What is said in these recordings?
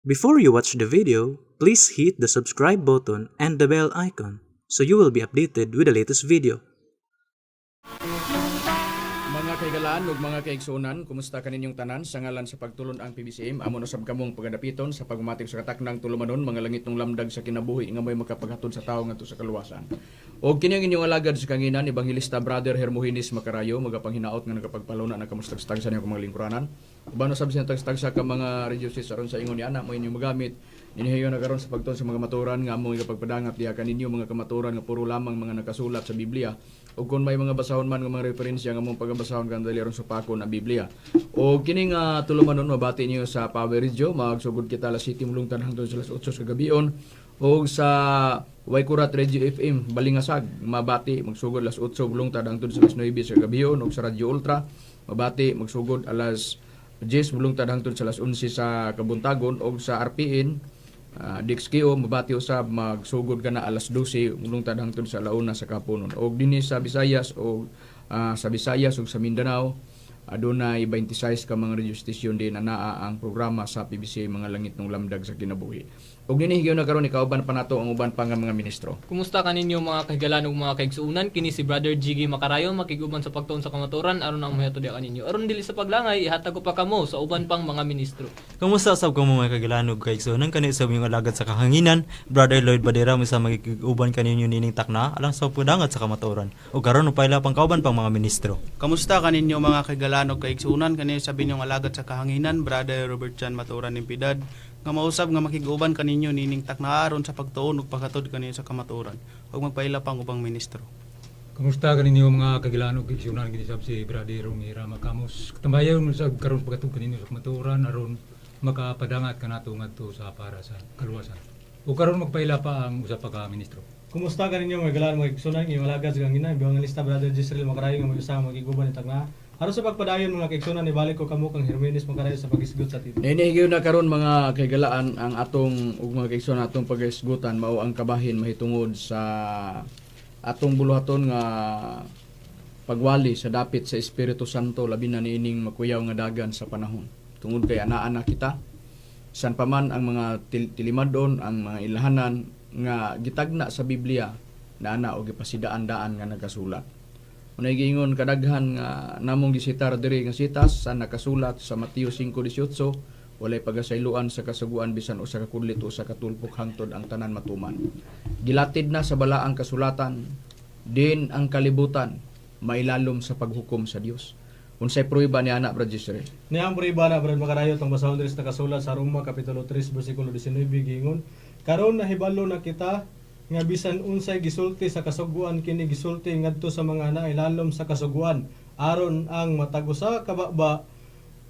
Before you watch the video, please hit the subscribe button and the bell icon so you will be updated with the latest video. Mga kaigalaan ug mga kaigsuonan, kumusta kaninyong tanan? Sa ngalan sa pagtulon ang PBCM, amo na sab kamong pagadapiton sa pagmatik sa kataknang tulumanon, mga langit ng lamdag sa kinabuhi nga may makapaghatod sa tawo ngadto sa kaluwasan. Og kini ang inyong alagad sa kanginan, Ebanghilista Brother Hermogenes Macarayo, magapanghinaot nga nagapagpaluna na kamustagstag sa inyong mga lingkuranan. Uban usab sa tagstag ka mga radio stations aron sa ingon ni ana mo inyong magamit. Ninihayon na karon sa pagtuon sa mga maturan nga among igapagpadangap diha kaninyo, mga kamaturan nga puro lamang mga nakasulat sa Biblia. Ug kung may mga basahon man nga mga referensya nga among pagabasahon kan dali aron supakon ang Biblia. O kini nga tulumanon mabati niyo sa Power Radio, magsugod kita alas 7 mulungtad hangtod sa alas 8 sa gabion. O sa Waikurat Radio FM Balingasag mabati magsugod alas 8 mulungtad hangtod sa alas 9 sa gabion, ug sa Radio Ultra mabati magsugod alas 10 mulungtad hangtod sa alas 11 sa kabuntagon, ug sa RPN DXKO mabati usab magsugod ka na alas 12 mulungtad hangtod sa alauna sa kapunon. Og dinhi sa Visayas o sa Visayas ug sa Mindanao, adunay 26 ka mga radio station din na naa ang programa sa PBC, mga langit ng lamdag sa kinabuhi. Ug dinhi higayon na karon ikauban pa nato ang uban pa nga mga ministro. Kumusta kaninyo, mga kahigalan ug mga kaigsuonan? Kini si Brother Jiggy Makarayo, makiguban sa pagtuon sa kamatuoran aron ang mahihatod diha kaninyo. Aron dili sa paglangay, ihatag ko pa kamo sa uban pang mga ministro. Kumusta sab kamo, mga kagalan ug kaigsuonan? Kani sa inyong alagad sa kahanginan, Brother Lloyd Badera, misa magiguban kaninyo nining takna alang sa pudangat sa kamatuoran. Ug karon upaila pang kauban pang mga ministro. Kamusta kaninyo, mga kagalan ug kaigsuonan? Kani sa inyong alagad sa kahanginan, Brother Robert Chan Maturan Impidad, nga mausab nga makig-uban kaninyo nining takna aron sa pagtuon ug paghatod kaninyo sa kamatuoran, ug magpaila pang ubang ministro. Kamusta kaninyo, mga kagilaan ug kaigsuonan? Kini sab si Brother Romy Rama Camus. Katambayon sa karon paghatod kaninyo sa kamatuoran aron makapadangat kanato ngadto sa para sa kaluwasan. Ug karon magpaila pa ang usa pa ka ministro. Kumusta kaninyo, mga galan, mga igsunan? Inyong alagad sa kangina, Evangelista Brother Jisrael Makarayo, nga mag-usama magiguban ni tagna. Aron sa pagpadayon, mga kaigsunan, ibalik ko kamo kang Hermenes Makarayo sa pagisgot sa tito. Ninihigayon na karon, mga kaigalaan, ang atong ug mga kaigsuonan, atong pagisgutan mao ang kabahin mahitungod sa atong buluhaton nga pagwali sa dapit sa Espiritu Santo, labi na niining makuyaw nga dagan sa panahon. Tungod kay anaa na kita san pa man ang mga tilimadon, ang mga ilahanan nga gitagna sa Biblia na ana og gipasidaan-daan nga nagasulat. Unay giingon kadaghan nga namong gisitar diri nga sitas sa nakasulat sa Mateo 5:18, walay pagasayloan sa kasuguan bisan usa ka kudlit o usa ka tulpok hangtod ang tanan matuman. Gilatid na sa balaang kasulatan din ang kalibutan mailalom sa paghukom sa Dios. Unsay pruweba ni ana, Brad Jisre? Niya ang prueba na, Brad Makarayo, tong basahon diri sa nakasulat sa Roma Kapitulo 3 versikulo 19, giingon, "Karon nahibalo na kita nga bisan unsay gisulti sa kasuguan, kini gisulti ngadto sa mga nailalom sa kasuguan, aron ang matag usa ka baba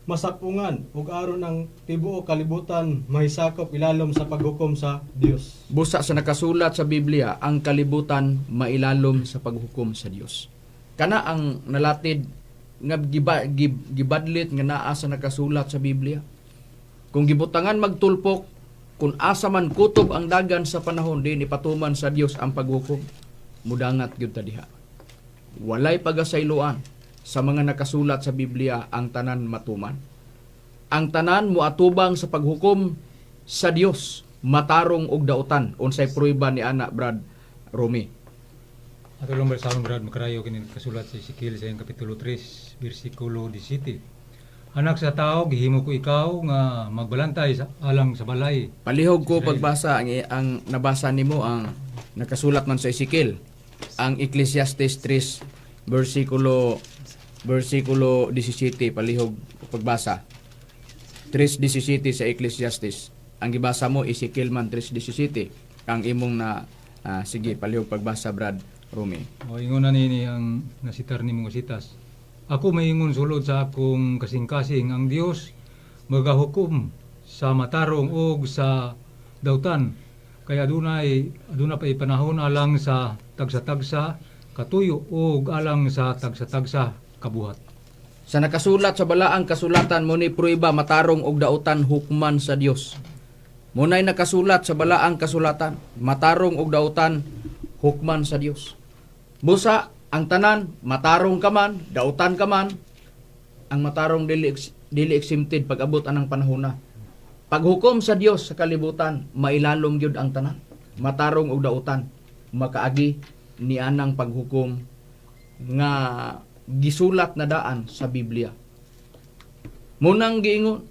masapungan ug aron ang tibuok kalibutan mahisakop ilalom sa paghukom sa Dios." Busa sa nakasulat sa Biblia, ang kalibutan mailalom sa paghukom sa Dios. Kana ang nalatid nga gibadlit nga naa sa nakasulat sa Biblia. Kung gibutangan magtulpok, kung asa man kutob ang dagan sa panahon din ipatuman sa Dios ang paghukom, mudangat gyud ta diha. Walay pagasayloan sa mga nakasulat sa Biblia, ang tanan matuman. Ang tanan moatubang sa paghukom sa Dios, matarong og dautan. Unsay pruweba ni ana, Brad Romy? Ato lang basahon, Brad Makarayo, kini kasulat sa Ezekiel sa iyang kapitulo 3 bersikulo 17. "Anak sa tao, gihimo ko ikaw nga magbalantay sa alang sa balay." Palihog ko Israel. Pagbasa ang nabasa nimo, ang nakasulat man sa Ezekiel. Ang Ecclesiastes 3 versikulo 17, palihog pagbasa. 3:17 sa Ecclesiastes. Ang gibasa mo Ezekiel man 3:17. Ang imong na sige, palihog pagbasa, Brad Rumi. O ingon na nini ang nasitar ni mga sitas. "Ako maingon sulod sa akong kasing-kasing, ang Dios magahukom sa matarong ug sa dautan. Kay aduna pa panahon alang sa tagsa-tagsa katuyo ug alang sa tagsa-tagsa kabuhat." Sa nakasulat sa balaang kasulatan mo ni prueba matarong og dautan hukman sa Dios. Munay nakasulat sa balaang kasulatan, matarong og dautan hukman sa Dios. Busa ang tanan, matarong ka man, dautan ka man, ang matarong dili dili exempted pag abot anang panahon na. Paghukom sa Dios sa kalibutan, mailalom gyud ang tanan. Matarong og dautan, makaagi ni anang paghukom nga gisulat na daan sa Biblia. Munang giingon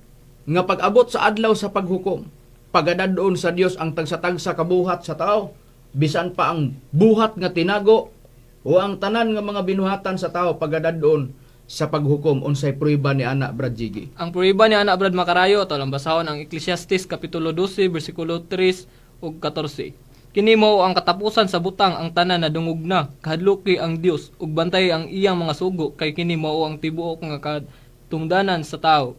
nga pag-abot sa adlaw sa paghukom, pagadad-on sa Dios ang tagsa-tagsa kabuhat sa tao, bisan pa ang buhat nga tinago o ang tanan nga mga binuhatan sa tao, pagadad-on sa paghukom. Unsay prueba ni ana, Brad Jiggy? Ang prueba ni ana, Brad Makarayo, ato lang basahon ang Ecclesiastes kapitulo 12 bersikulo 3 ug 14. Kini mao ang katapusan sa butang, ang tanan nadungog na. Kahadluki ang Dios ug bantay ang iyang mga sugo, kay kini mao ang tibuok nga katungdanan sa tao.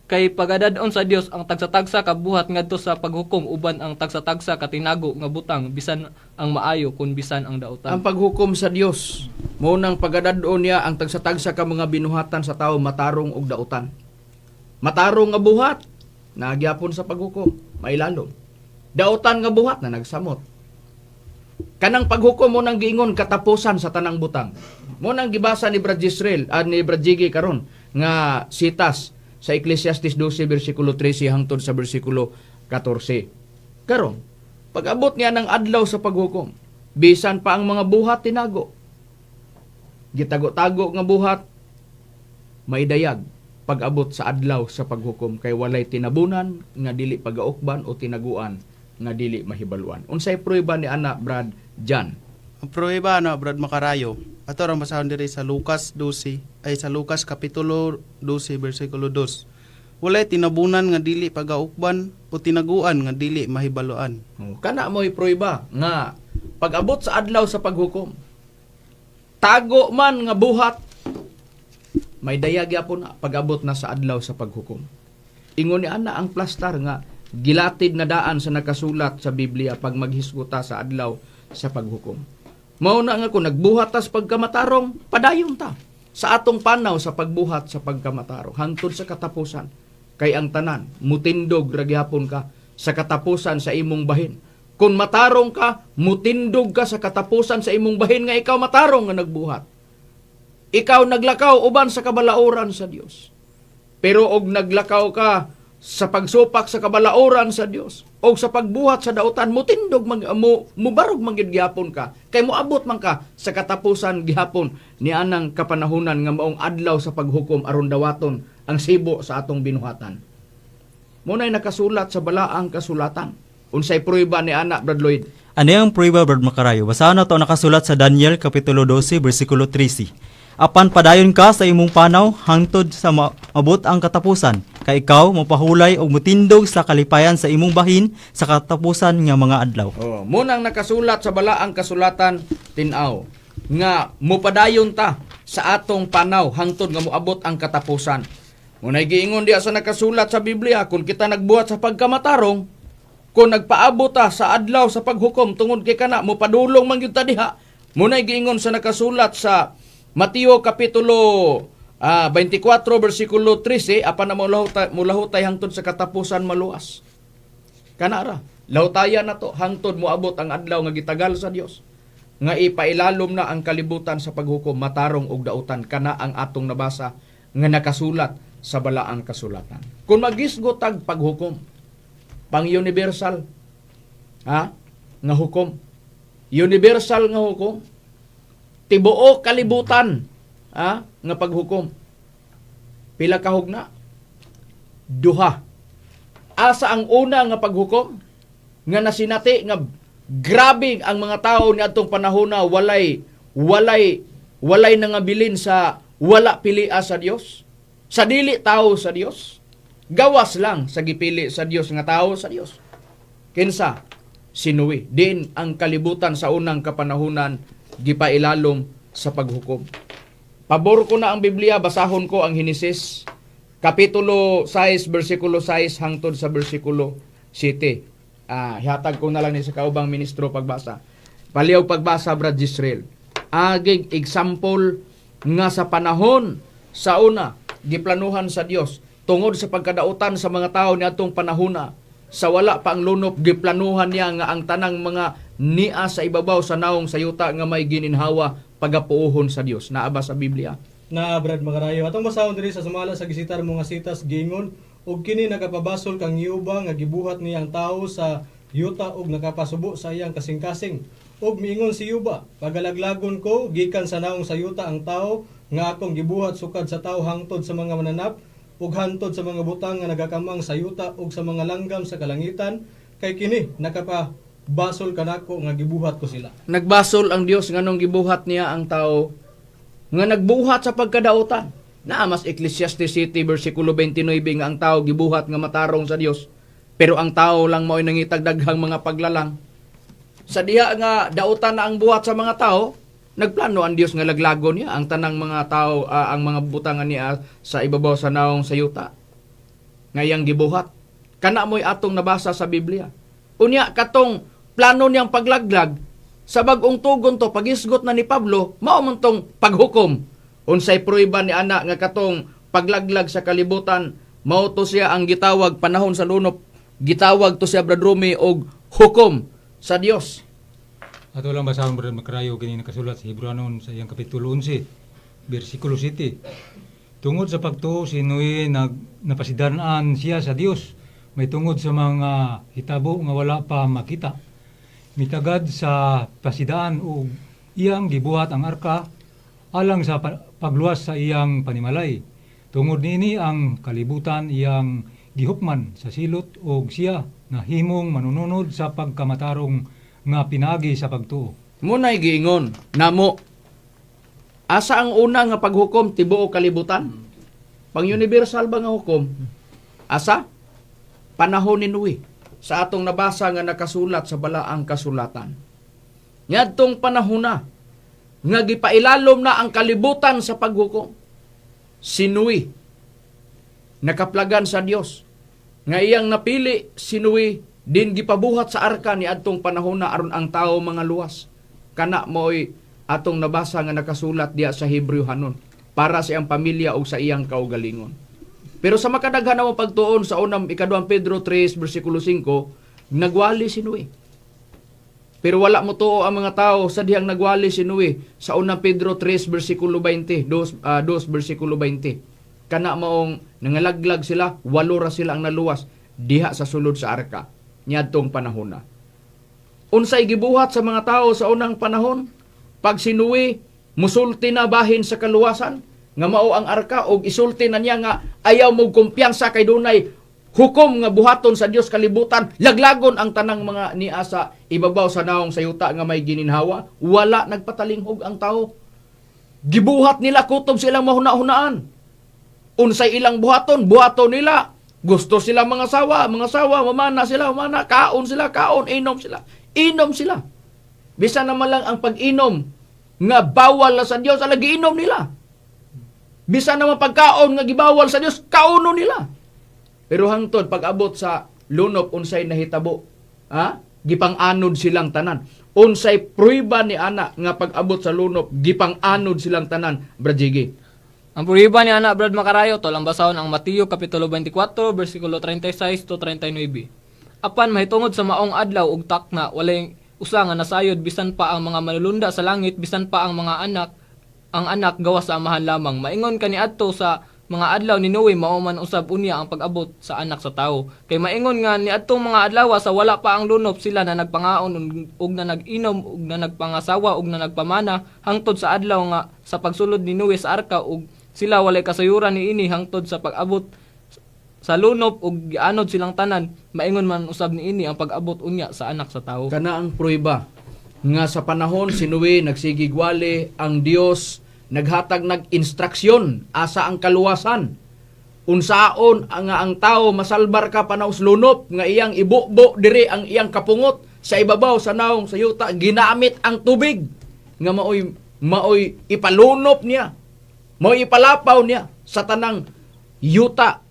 Kay pagadad-on sa Dios ang tagsa-tagsa kabuhat ngadto sa paghukom uban ang tagsa-tagsa katinago nga butang, bisan ang maayo kun bisan ang dautan. Ang paghukom sa Dios, mao nang pagadad-on niya ang tagsa-tagsa ka mga binuhatan sa tao, matarong og dautan. Matarong nga buhat, nagyapon sa paghukom, mailalom. Dautan nga buhat na nagsamot. Kanang paghukom mo nang giingon katapusan sa tanang butang. Mo nang gibasa ni Brad Israel, ni Brad Jiggy karon nga sitas sa Ecclesiastes 12 bersikulo 13 hangtod sa bersikulo 14. Karon, pag-abot niya ng adlaw sa paghukom, bisan pa ang mga buhat tinago, gitago-tago nga buhat, maidayag pag-abot sa adlaw sa paghukom, kay walay tinabunan nga dili pagaukban o tinaguan nga dili mahibaluan. Unsay prueba ni ana, Brad Jan? Ang pruweba ano, Brad Makarayo, ato ang basahon diri sa Lucas 12, ay sa Lucas kapitulo 12 bersikulo 2. Walay tinabunan nga dili pagaukban o tinaguan nga dili mahibaluan. Oh, kana mo'y prueba nga pag-abot sa adlaw sa paghukom, tago man nga buhat, may dayag gyapon na pag-abot na sa adlaw sa paghukom. Ingon ni ana ang plastar nga gilatid na daan sa nakasulat sa Biblia pag maghisguta sa adlaw sa paghukom. Mao na nga kung nagbuhat tas pagkamatarong, padayon ta sa atong panaw sa pagbuhat sa pagkamatarong hangtod sa katapusan, kay ang tanan mutindog ra gyapon ka sa katapusan sa imong bahin. Kung matarong ka, mutindog ka sa katapusan sa imong bahin nga ikaw matarong nga nagbuhat. Ikaw naglakaw uban sa kabalaoran sa Dios. Pero og naglakaw ka sa pagsupak sa kabalaoran sa Dios og sa pagbuhat sa dautan, mutindog mag mo mubarog man gyud gihapon ka, kay moabot man ka sa katapusan gihapon ni anang kapanahunan nga maong adlaw sa paghukom aron dawaton ang sibo sa atong binuhatan. Mo nay nakasulat sa balaang kasulatan. Unsay prueba ni ana, Brad Lloyd? Ano ang prueba, Brad Makarayo? Basahan na to nakasulat sa Daniel Kapitulo 12, versikulo 13. Apan padayon ka sa imong panaw hangtod sa maabot ang katapusan, kay ikaw mapahulay og mutindog sa kalipayan sa imong bahin sa katapusan nga mga adlaw. Oh, munang nakasulat sa balaang kasulatan, tin-aw nga mupadayon ta sa atong panaw hangtod nga moabot ang katapusan. Munay giingon diya sa nakasulat sa Biblia, kung kita nagbuhat sa pagkamatarong, kung nagpaabot ta sa adlaw sa paghukom tungod kay kana mopadulong man gyud ta diha. Munay giingon sa nakasulat sa Mateo kapitulo 24 bersikulo 13, apan na mulahutay hangtod sa katapusan maluas. Kanara, lahutayan na to hangtod moabot ang adlaw nga gitagal sa Dios nga ipailalom na ang kalibutan sa paghukom, matarong og dautan, kana ang atong nabasa nga nakasulat sa balaang kasulatan. Kung magisgo tag paghukom, pang universal ha nga hukom, universal nga hukom, tibuok kalibutan ha nga paghukom, pila ka hugna? Duha. Asa ang una nga paghukom nga nasinati nga grabe ang mga tao niadtong panahona, walay walay walay nangabilin sa wala pilia sa Dios, sa dili tao sa Dios, gawas lang sa gipili sa Dios nga tao sa Dios? Kinsa? Si Noe. Din ang kalibutan sa unang kapanahunan gipailalom sa paghukom. Pabor ko na ang Biblia, basahon ko ang Henesis kapitulo 6 bersikulo 6 hangtod sa bersikulo 7. Hihatag ko na lang ni sa kaubang ministro pagbasa. Paliw pagbasa, Brad Israel. Agig example nga sa panahon sa una giplanuhan sa Dios tungod sa pagkadautan sa mga tao niadtong panahona, sa wala pa ang lunop, giplanuhan niya nga ang tanang mga nia sa ibabaw sa naong sa yuta nga may gininhawa pagapuohon sa Dios. Naa ba sa Biblia? Na, Brad Makarayo. Atong basahon diri sa sumala sa gisitar mga sitas, giingon, Ug kini nakapabasol kang Jehova nga gibuhat niya ang tawo sa yuta ug nakapasubo sa iyang kasing-kasing. Ug miingon si Jehova, pagalaglagon ko gikan sa naong sa yuta ang tawo nga akong gibuhat sukad sa tawo hangtod sa mga mananap ug hangtod sa mga butang nga nagakamang sa yuta ug sa mga langgam sa kalangitan, kay kini nakapabasol kanako nga gibuhat ko sila. Nagbasol ang Dios nganong gibuhat niya ang tao nga nagbuhat sa pagkadautan. Naa mas Ecclesiastes City versikulo 29 nga ang tao gibuhat nga matarong sa Dios. Pero ang tao lang mao'y nangitag daghang mga paglalang. Sa diha nga dautan na ang buhat sa mga tao, nagplano ang Dios nga laglagon niya ang tanang mga tao, ang mga butangan niya sa ibabaw sa naong sa yuta nga iyang gibuhat. Kana mo'y atong nabasa sa Biblia. Unya katong plano niyang paglaglag sa bag-ong tugon to pagisgot na ni Pablo, mao man tong paghukom. Unsay prueba ni ana nga katong paglaglag sa kalibutan, mao to siya ang gitawag panahon sa lunop, gitawag to siya, Brad Rumi, og hukom sa Dios. Ato lang basahon, Brad Makrayo, kini nakasulat sa Hebreohanon sa iyang kapitulo 11, bersikulo 7. Tungod sa pagtuo si Noe napasidan-an siya sa Dios, may tungod sa mga hitabo nga wala pa makita. Mitagad sa pasidaan ug iyang gibuhat ang arka alang sa pagluwas sa iyang panimalay. Tungod niini ang kalibutan iyang gihukman sa silot ug siya nahimong manununod sa pagkamatarong nga pinagi sa pagtuo. Muna'y giingon namo, asa ang una nga paghukom tibuok kalibutan? Pang universal ba nga hukom? Asa? Panahon ni Noe sa atong nabasa nga nakasulat sa balaang kasulatan. Ngadtong panahon na nga gipailalom na ang kalibutan sa paghukom. Si Noe nakaplagan sa Dios nga iyang napili si Noe din gipabuhat sa arka ni adtong panahon na aron ang tao mga luwas. Kana mo'y atong nabasa nga nakasulat diya sa Hebreo hanon para sa iyang pamilya o sa iyang kaugalingon. Pero sa makadaghan mo pagtuon sa unang ikaduhang Pedro 3 bersikulo 5, nagwali si Noe. Pero wala mo tuo ang mga tao sa dihang nagwali si Noe sa unang Pedro 3 bersikulo 20, 2, 2 bersikulo 20. Kana maong nangalaglag sila, walo ra sila ang naluwas diha sa sulod sa arka niadtong panahon na. Unsay gibuhat sa mga tao sa unang panahon? Pag si Noe musulti na bahin sa kaluwasan nga mao ang arka og isulti na niya nga ayaw mo kumpiyansa kay dunay hukom nga buhaton sa Dios kalibutan, laglagon ang tanang mga niya sa ibabaw sa naong sa yuta nga may gininhawa, wala nagpatalinghog ang tao. Gibuhat nila kutob silang mahuna-hunaan. Unsay ilang buhaton, buhaton nila. Gusto sila mga sawa, mga sawa, mamana sila, mamana, kaon sila, kaon, inom sila. Inom sila. Bisan naman lang ang pag-inom nga bawal na sa Dios, ala giinom nila. Bisan naman pagkaon nga gibawal sa Dios, kaono nila. Pero hangtod pag-abot sa lunop, unsay nahitabo? Ha? Gipang-anod silang tanan. Unsay prueba ni ana nga pag-abot sa lunop, gipang-anod silang tanan, Brad Jiggy? Ang prueba ni ana, Brad Makarayo, to lang basahon ang Mateo kapitulo 24 bersikulo 36 to 39. Apan mahitungod sa maong adlaw ug takna, walay usa nga nasayod bisan pa ang mga manulunda sa langit, bisan pa ang mga anak, ang anak gawas sa Amahan lamang. Maingon kaniadto sa mga adlaw ni Noe, mao man usab unya ang pag-abot sa Anak sa Tawo. Kay maingon nga niadtong mga adlaw sa wala pa ang lunop, sila na nagpangaon ug na nag-inom ug na nagpangasawa ug na nagpamana hangtod sa adlaw nga sa pagsulod ni Noe sa arka, ug sila walay kasayuran niini hangtod sa pag-abot sa lunop ug gianod silang tanan. Maingon man usab niini ang pag-abot unya sa Anak sa Tawo. Kana ang prueba nga sa panahon si Noe nagsigigwali ang Dios, naghatag nag-instruksyon asa ang kaluwasan. Unsaon ang nga ang tao masalbar ka panaos lunop nga iyang ibubo diri ang iyang kapungot sa ibabaw sa naong sa yuta, ginamit ang tubig nga maoy maoy ipalunop niya, maoy ipalapaw niya sa tanang yuta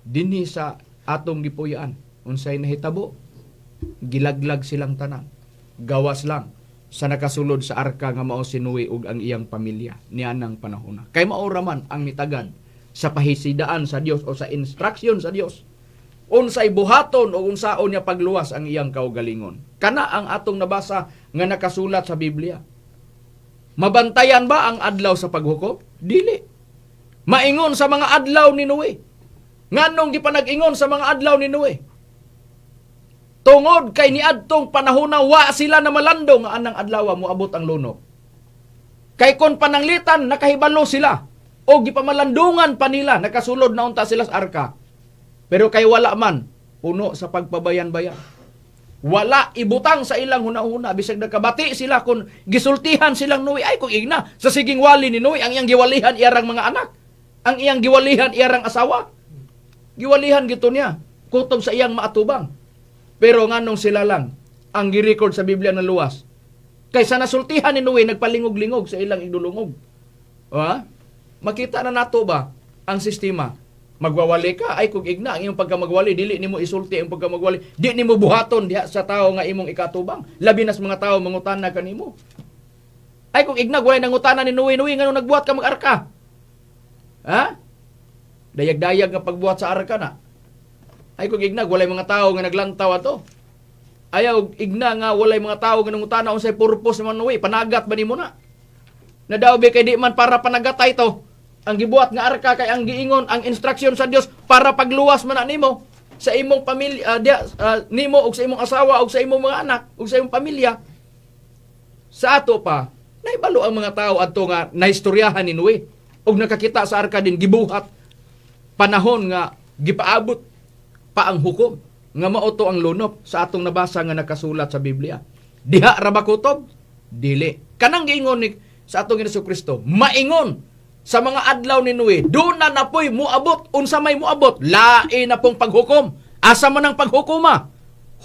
dinhi sa atong gipuy-an. Unsay nahitabo? Gilaglag silang tanan. Gawas lang sa nakasulod sa arka nga mao si Noe ug ang iyang pamilya nianang panahona. Kay mao ra man ang nitagad sa pahisidaan sa Dios o sa instruction sa Dios. Unsay buhaton o unsaon niya pagluwas ang iyang kaugalingon. Kana ang atong nabasa nga nakasulat sa Biblia. Mabantayan ba ang adlaw sa paghukom? Dili. Maingon sa mga adlaw ni Noe. Nganong gipanag-ingon sa mga adlaw ni Noe? Tungod kay niadtong panahon na wa sila na malando nga anang adlaw moabot ang lunop. Kay kon pananglitan nakahibalo sila o gipamalandungan pa nila, nakasulod na unta sila sa arka. Pero kay wala man puno sa pagpabayan-bayan. Wala ibutang sa ilang hunahuna bisag nagkabati sila kun gisultihan silang Noe, ay kung igna sa siging wali ni Noe, ang iyang giwalihan iyarang mga anak, ang iyang giwalihan iyarang asawa. Giwalihan gito niya kutob sa iyang maatubang. Pero nganong sila lang ang gi-record sa Biblia na luwas? Kaysa nasultihan ni Noe, nagpalingog-lingog sa ilang igdulungog. Ha? Makita na nato ba ang sistema? Magwawali ka, ay kung igna ang iyong pagkamagwali, dili nimo isulti ang pagkamagwali, di nimo buhaton diha sa tao nga imong ikatubang. Labi nas mga tao mangutana kanimo. Ay kung igna walay nangutana ni Noe, "Noe, nganong nagbuhat ka mag-arka?" Ha? Dayag-dayag nga pagbuhat sa arka na. Ay kung igna walay mga tao nga naglantaw ato. Ayaw igna nga walay mga tao nga nangutana unsay purpose ni Noe, panagat ba nimo na? Na daw kay di man para panagatay to. Ang gibuhat nga arka kay ang giingon ang instruction sa Dios para pagluwas man na nimo sa imong pamilya, nimo og sa imong asawa og sa imong mga anak og sa imong pamilya. Sa ato pa, naibalo ang mga tao adto nga nahistoryahan ni Noe og nakakita sa arka din gibuhat panahon nga gipaabot pa ang hukom nga mao to ang lunop sa atong nabasa nga nakasulat sa Biblia. Diha ra ba kutob? Dili. Kanang giingon ni sa atong Hesus Kristo, maingon sa mga adlaw ni Noe, doon na napoy muabot, unsa may muabot, lain na pong paghukom. Asa man ang paghukoma?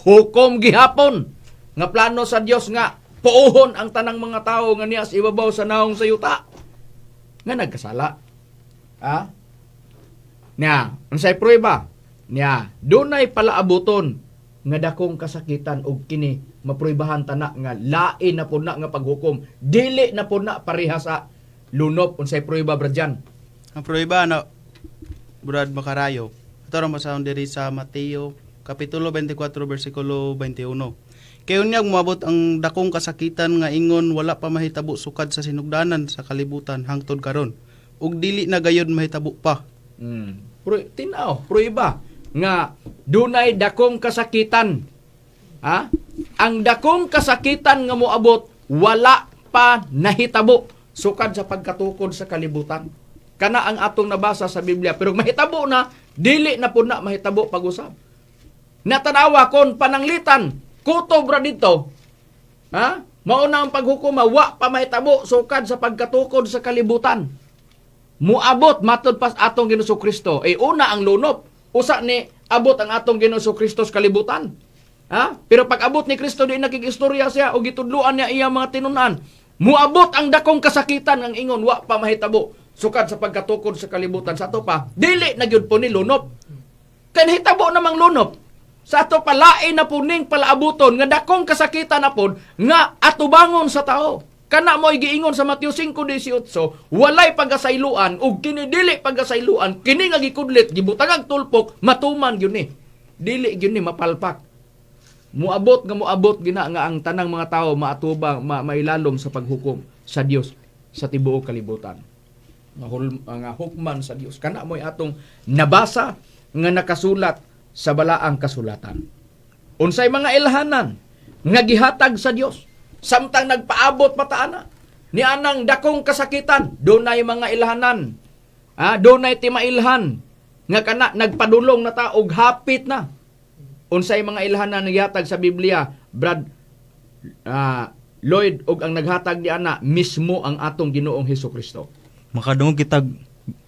Hukom gihapon. Nga plano sa Dios nga puuhon ang tanang mga tao nga niya sa ibabaw sa naong sa yuta nga nagkasala. Ha? Nya, unsay prueba? Nya, dunay palaabuton nga dakong kasakitan og kini mapruebahan tana nga lain na po na nga paghukom. Dili na po na pareha sa lunop. Unsay prueba, Brad? Ang prueba na, Brad Makarayo. Ito ra masahon diri sa Mateo kapitulo 24 bersikulo 21. Kay unyag moabot ang dakong kasakitan nga ingon wala pa mahitabo sukad sa sinugdanan sa kalibutan hangtod karon. Ug dili na gayud mahitabo pa. Tinaw, prueba nga dunay dakong kasakitan. Ha? Ang dakong kasakitan nga moabot wala pa nahitabo sukad sa pagkatukod sa kalibutan. Kana ang atong nabasa sa Biblia, pero mahitabo na, dili na pud na mahitabo pag-usab. Natanawa kon pananglitan kutob ra dito. Ha? Mao na ang paghukoma, wa pa mahitabo sukad sa pagkatukod sa kalibutan. Muabot matud pas atong Ginoong Kristo. Eh una ang lunop, usa ni abot ang atong Ginoong Kristo sa kalibutan. Ha? Pero pag abot ni Kristo, di nakig-istorya siya o gitudloan niya iya mga tinun-an. Muabot ang dakong kasakitan ang ingon wa pa mahitabo sukad sa pagkatukod sa kalibutan. Sa ato pa, dili na gyud po ni lunop. Kay nahitabo namang lunop. Sa ato pa, lain na po ning palaabuton nga dakong kasakitan na pod nga atubangon sa tao. Kana mo'y giingon sa Mateo 5:18, walay pagkasayloan ug kini dili pagkasayloan, kini nga gikudlit gibutangag tulpok, matuman gyud ni. Dili gyud ni mapalpak. Muabot nga muabot gina nga ang tanang mga tao maatubang mailalom sa paghukom sa Dios sa tibuok kalibutan. Nga hukman sa Dios. Kana mo'y atong nabasa nga nakasulat sa balaang kasulatan. Unsay mga ilhanan nga gihatag sa Dios samtang nagpaabot pa ta ana ni anang dakong kasakitan? Dunay mga ilhanan. Ah, dunay timailhan nga kana nagpadulong na ta og hapit na. Unsay mga ilhanan nga gihatag sa Biblia, Brad Lloyd, og ang naghatag ni ana mismo ang atong Ginoong Hesus Kristo? Makadungog kitag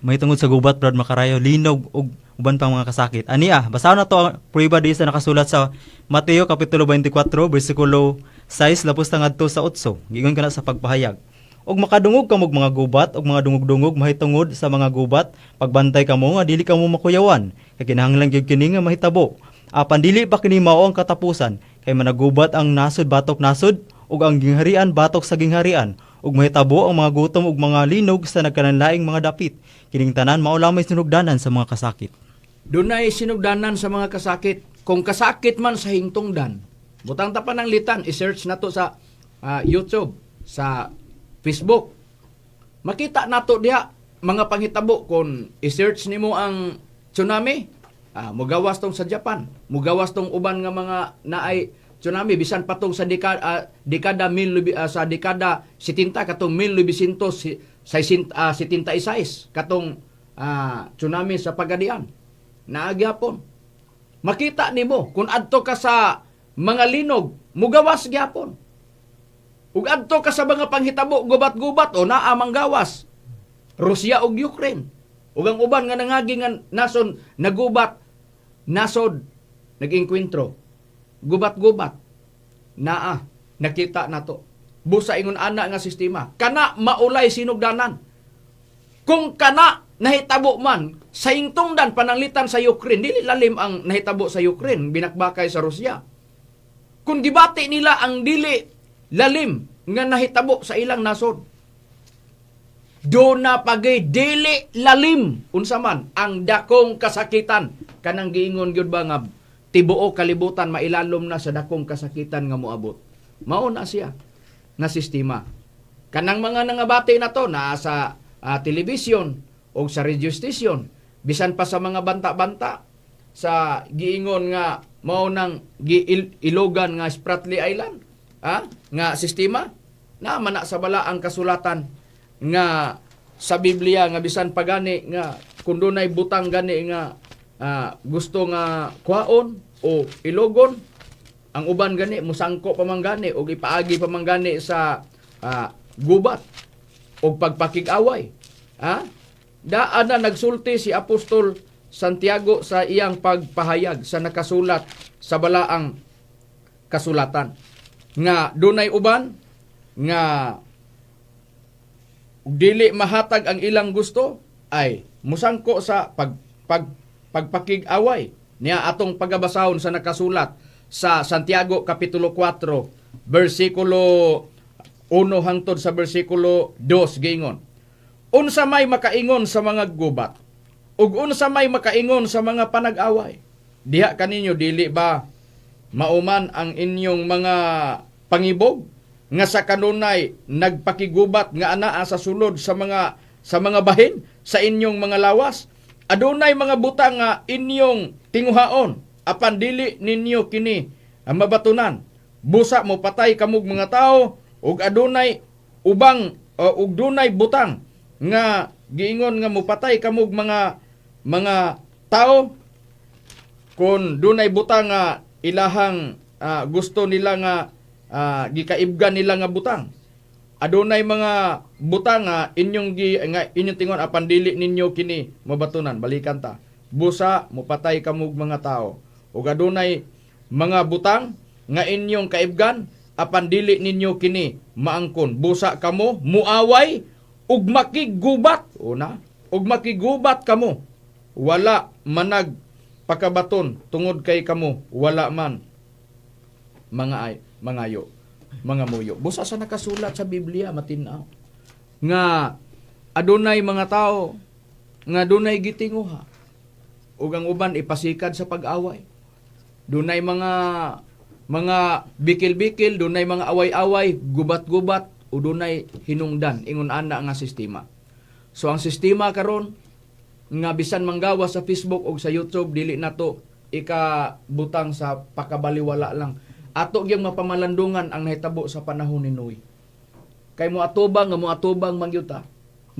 may tungod sa gubat, Brad Makarayo, linog ug uban pang mga kasakit. Ani ah, basahon na to ang prueba di sa nakasulat sa Mateo kapitulo 24 bersikulo 6 lapos ta ngadto sa 8. Giingon kana sa pagpahayag. "Og makadungog kamo og mga gubat og mga dungog-dungog mahitungod sa mga gubat, pagbantay kamo nga dili kamo makuyawan, kay kinahanglan gyud kini nga mahitabo. Apan dili pa kini mao ang katapusan, kay managubat ang nasod batok nasod ug ang gingharian batok sa gingharian, ug mahitabo ang mga gutom ug mga linog sa nagkananlaing mga dapit. Kining tanan mao lamay sinugdanan sa mga kasakit." Dunay sinugdanan sa mga kasakit. Kung kasakit man sa hingtungdan, butang ta pananglitan, i-search nato sa YouTube, sa Facebook. Makita nato diha mga panghitabo kung i-search nimo ang tsunami. Mugawas tong sa Japan, mugawas tong uban nga mga naay tsunami, bisan patong sa dekada sa dekada 70, katong 1976, katong tsunami sa Pagadian. Naa gyapon. Makita nimo kung adto ka sa mga linog, mugawas gyapon. Ug adto ka sa mga panghitabo, gubat-gubat o naa manggawas. Rusya ug Ukraine. Ug ang uban nga nangagi nga nason nagubat, nasod nag-engkwentro. Gubat-gubat. Naa nakita nato. Busa ingon ana nga sistema. Kana maulay sinugdanan. Kung kana nahitabo man sa hingtungdan pananglitan sa Ukraine, dili lalim ang nahitabo sa Ukraine, binakbakay sa Rusya. Kung gibati nila ang dili lalim nga nahitabo sa ilang nasod, do na pagay dili lalim unsa man ang dakong kasakitan, kanang giingon gyud ba nga tibuok kalibutan mailalom na sa dakong kasakitan nga moabot. Mao na siya nga sistema. Kanang mga nangabati na to naa sa television o sa radio station, bisan pa sa mga banta-banta sa giingon nga mao nang giilogan nga Spratly Island, nga sistema na man na sa balaang kasulatan nga sa Biblia nga bisan pagani nga kung dunay butang gani nga gusto nga kuhaon o ilogon, ang uban gani musangko pa man gani og ipaagi pa man gani sa gubat og pagpakig-away. Daan na nagsulti si Apostol Santiago sa iyang pagpahayag sa nakasulat sa balaang kasulatan nga dunay uban nga dili mahatag ang ilang gusto ay musangko sa pagpakig-away niya. Atong pagabasahon sa nakasulat sa Santiago kapitulo 4 bersikulo 1 hangtod sa bersikulo 2, giingon, "Unsa may makaingon sa mga gubat ug unsa may makaingon sa mga panag-away diha kaninyo? Dili ba mauman ang inyong mga pangibog nga sa kanunay nagpakigubat nga anaa sa sulod sa mga bahin sa inyong mga lawas? Adunay mga butang nga inyong tinguhaon, apan dili ninyo kini ang mabatunan. Busa mo patay kamog mga tao, ug adunay ubang ug dunay butang nga giingon nga mopatay kamog mga tao. Kung dunay butang nga ilahang gusto nila nga gikaibgan nila nga butang, adunay mga butang nga inyong tingon, apan dili ninyo kini mabatunan." Balikan ta. "Busa mopatay kamog mga tao, ug adunay mga butang nga inyong kaibgan, apan dili ninyo kini maangkon. Busa kamo muaway ug makiggubat." Una, ug makigubat kamo, wala manag pakabaton tungod kay kamo wala man mga ay mangayo, mga muyo. Busa sa nakasulat sa Biblia, matin-aw nga adunay mga tao nga dunay gitinguha ug ang uban ipasikad sa pag-away. Dunay mga bikil-bikil, dunay mga away-away, gubat-gubat, o dunay hinungdan ingon ana nga sistema. So ang sistema karon nga bisan manggawa sa Facebook o sa YouTube, dili nato ikabutang sa pakabaliwala lang. Ato gyud mapamalandungan ang nahitabo sa panahon ni Noe. Kay moatubang nga moatubang man gyud ta.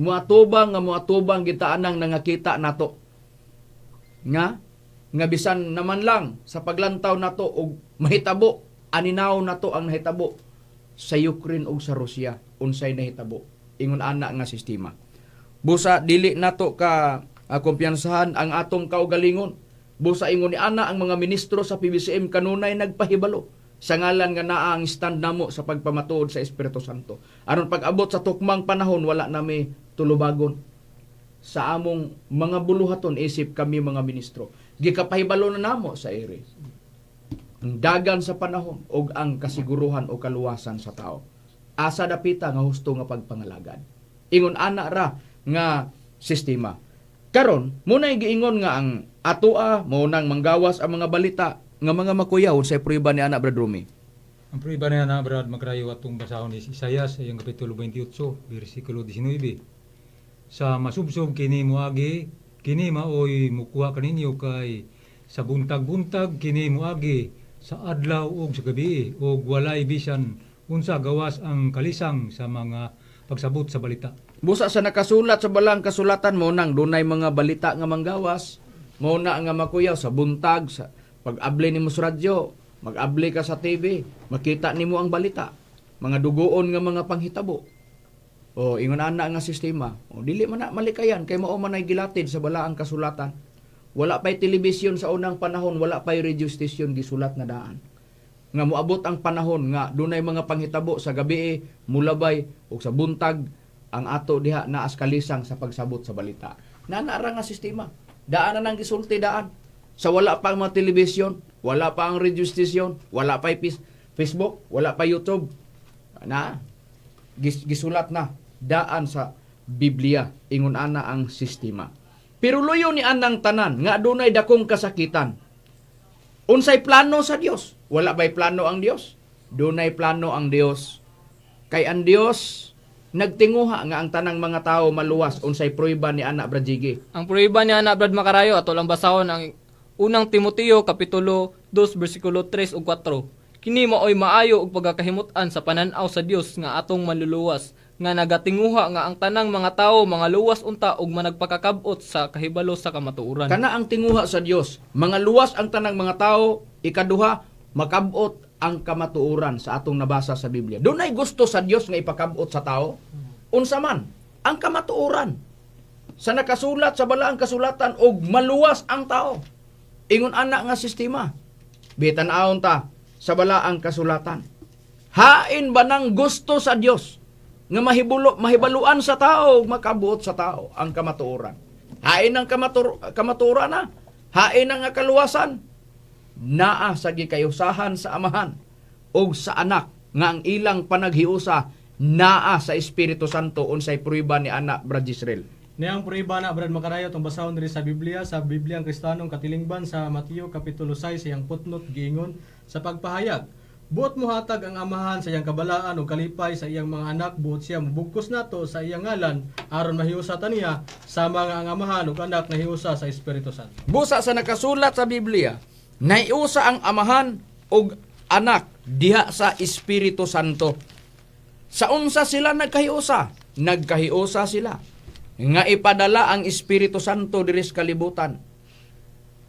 Moatubang nga moatubang kita anang nangakita nato. Nga bisan naman lang sa paglantaw nato og mahitabo, aninaw nato ang nahitabo sa Ukraine ug sa Russia, unsay nahitabo ingon ana nga sistema. Busa dili nato ka kumpiyansahan ang atong kaugalingon. Busa ingon ni ana ang mga ministro sa PBCM kanunay nagpahibalo sa ngalan nga naa ang stand namo sa pagpamatuod sa Espiritu Santo. Aron pag-abot sa tukmang panahon, wala nami tulubagon sa among mga buluhaton isip kami mga ministro. Gikapahibalo na namo sa ere ang dagan sa panahon ug ang kasiguruhan o kaluwasan sa tao. Asa dapita nga husto nga pagpangalagad. Ingon ana ra nga sistema. Karon, muna'y giingon nga ang atoa mo nang manggawas ang mga balita nga mga makuyaw sa prueba ni ana, Brad Rumi. Ang prueba niya na, Brad Makrayo, atong basahon is Isayas, iyang kapitulo 28, versikulo 19. "Sa masubsob kini moagi, kini maoy mukuha kaninyo kay Sa buntag-buntag kini moagi sa adlaw ug sa gabi ug walay bisan unsa gawas ang kalisang sa mga pagsabot sa balita. Busa sa nakasulat sa balang kasulatan mo nang dunay mga balita nga manggawas, mo na nga makuyaw sa buntag, sa pag-abli nimo sa radyo, mag-abli ka sa TV, makita nimo ang balita, mga dugoon nga mga panghitabo. O ingon ana nga sistema, o dili man na malikayan kay mao man ay gilatid sa balaang kasulatan. Wala pa'y telebisyon sa unang panahon, wala pa'y radio station, gisulat na daan nga moabot ang panahon nga dunay mga panghitabo sa gabi, mulabay ug sa buntag ang ato diha naas kalisang sa pagsabot sa balita. Nana ra nga sistema. Daan na nang gisulti daan. Sa wala pa ang mga telebisyon, wala pa ang radio station, wala pa Facebook, wala pa YouTube. Na gisulat na daan sa Biblia ingon ana ang sistema. Pero luyo ni anang tanan nga adunay dakong kasakitan. Unsay plano sa Dios? Wala ba'y plano ang Dios? Dunay plano ang Dios. Kay ang Dios nagtinguha nga ang tanang mga tao maluwas. Unsay prueba ni ana, Brajigi? Ang prueba ni ana, Brad Makarayo, ato lang basahon ang Unang Timoteo kapitulo 2 bersikulo 3 ug 4. Kini maoy maayo ug pagkakahimut-an sa panan-aw sa Dios nga atong manluluwas, nga nagatinguha nga ang tanang mga tawo mga luwas unta ug managpakakab-ot sa kahibalo sa kamatuoran. Kana ang tinguha sa Dios. Mga luwas ang tanang mga tao, ikaduha, makabot ang kamatuoran sa atong nabasa sa Biblia. Dunay gusto sa Dios nga ipakabot sa tao. Unsa man ang kamatuoran sa nakasulat sa balaang kasulatan og maluwas ang tao. Ingon ana nga sistema. Bitan-awon ta sa balaang kasulatan. Hain ba nang gusto sa Dios nga mahibaluan sa tao ug makabuot sa tao ang kamatuoran? Hain ang kamatuoran na. Hain ang kaluwasan. Naa sa gikayusahan sa Amahan ug sa Anak nga ang ilang panaghiusa naa sa Espiritu Santo. Unsay prueba ni ana, Brad Israel? Niyang prueba na, Brad Makarayo, itong basahon diri sa Biblia ang Kristiyanong Katilingban, sa Mateo Kapitulo 6 iyang footnote giingon sa pagpahayag. Buot mohatag ang Amahan sa iyang kabalaan ug kalipay sa iyang mga anak, buot siya mobugkos nato sa iyang ngalan aron mahiusa ta niya sama nga ang Amahan ug Anak nahiusa sa Espiritu Santo. Busa sa nakasulat sa Biblia, naiusa ang Amahan ug Anak diha sa Espiritu Santo. Sa unsa sila nagkahiusa? Nagkahiusa sila nga ipadala ang Espiritu Santo diri sa kalibutan.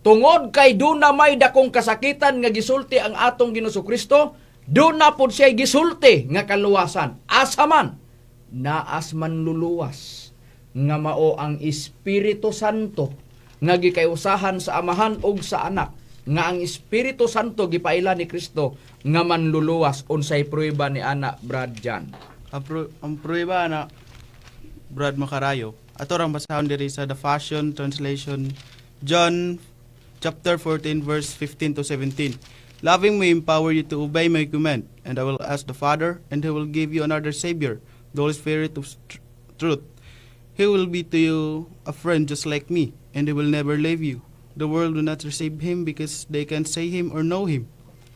Tungod kay duna may dakong kasakitan nga gisulti ang atong Ginoong Kristo, duna pod siya gisulti nga kaluwasan. Asa man? Naas manluluwas nga mao ang Espiritu Santo nga gikayusahan sa Amahan ug sa Anak, nga ang Espiritu Santo gipaila ni Kristo nga manluluwas. Unsay prueba ni ana, Brad Jan? Ang prueba na, Brad Makarayo, ato rang basahon diri sa The Passion Translation, John chapter 14 verse 15 to 17. "Loving me empower you to obey my command, and I will ask the Father, and he will give you another Savior, the Holy Spirit of truth. He will be to you a friend just like me, and he will never leave you. The world will not receive him because they can't see him or know him.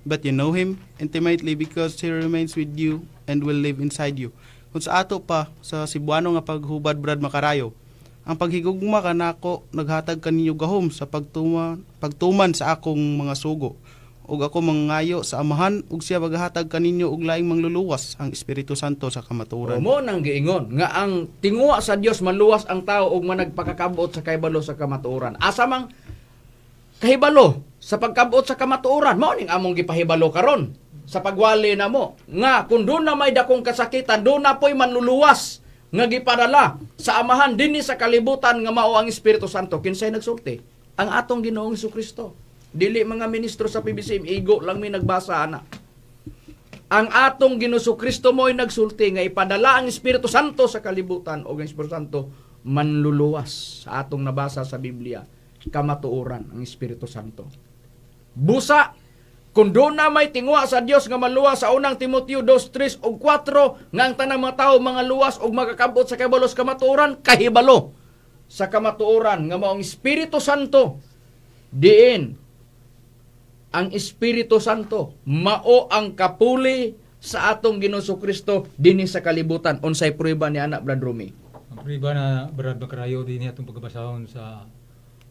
But you know him intimately because he remains with you and will live inside you." Kung sa ato pa, sa Cebuano nga paghubad, Brad Makarayo, ang paghigugma kanako naghatag kaninyo gahom sa pagtuman sa akong mga sugo. Ug ako mangayo sa Amahan ug siya maghatag kaninyo og laing mangluluwas, ang Espiritu Santo sa kamatuoran. O mo nang giingon nga ang tinguha sa Dios maluwas ang tao ug managpakakabot sa kahibalo sa kamatuoran. Asa mang kahibalo sa pagkabot sa kamatuoran? Mao ning among gipahibalo karon sa pagwali namo nga kung doon na may dakong kasakitan, doon na po'y manluluwas nga gipadala sa Amahan dinhi sa kalibutan nga mao ang Espiritu Santo. Kinsay nagsulti? Ang atong Ginoong Kristo. Dili mga ministro sa PBCM, igo lang mi nagbasa ana. Ang atong Ginoong Kristo mo'y nagsulti nga ipadala ang Espiritu Santo sa kalibutan o ang Espiritu Santo manluluwas sa atong nabasa sa Biblia, kamatuoran ang Espiritu Santo. Busa kung doon na may tinguha sa Dios nga maluwas sa Unang Timoteo 2, 3 ug 4 nga ang tanang mga tao mga luwas ug makakabot sa kahibalo sa kamatuoran, kahibalo sa kamatuoran nga mao ang Espiritu Santo, diin ang Espiritu Santo mao ang kapuli sa atong Ginoong Kristo dinhi sa kalibutan. Unsay prueba ni ana, Brad Rumi? Ang prueba na, Brad Makarayo, din atong pagkabasahon sa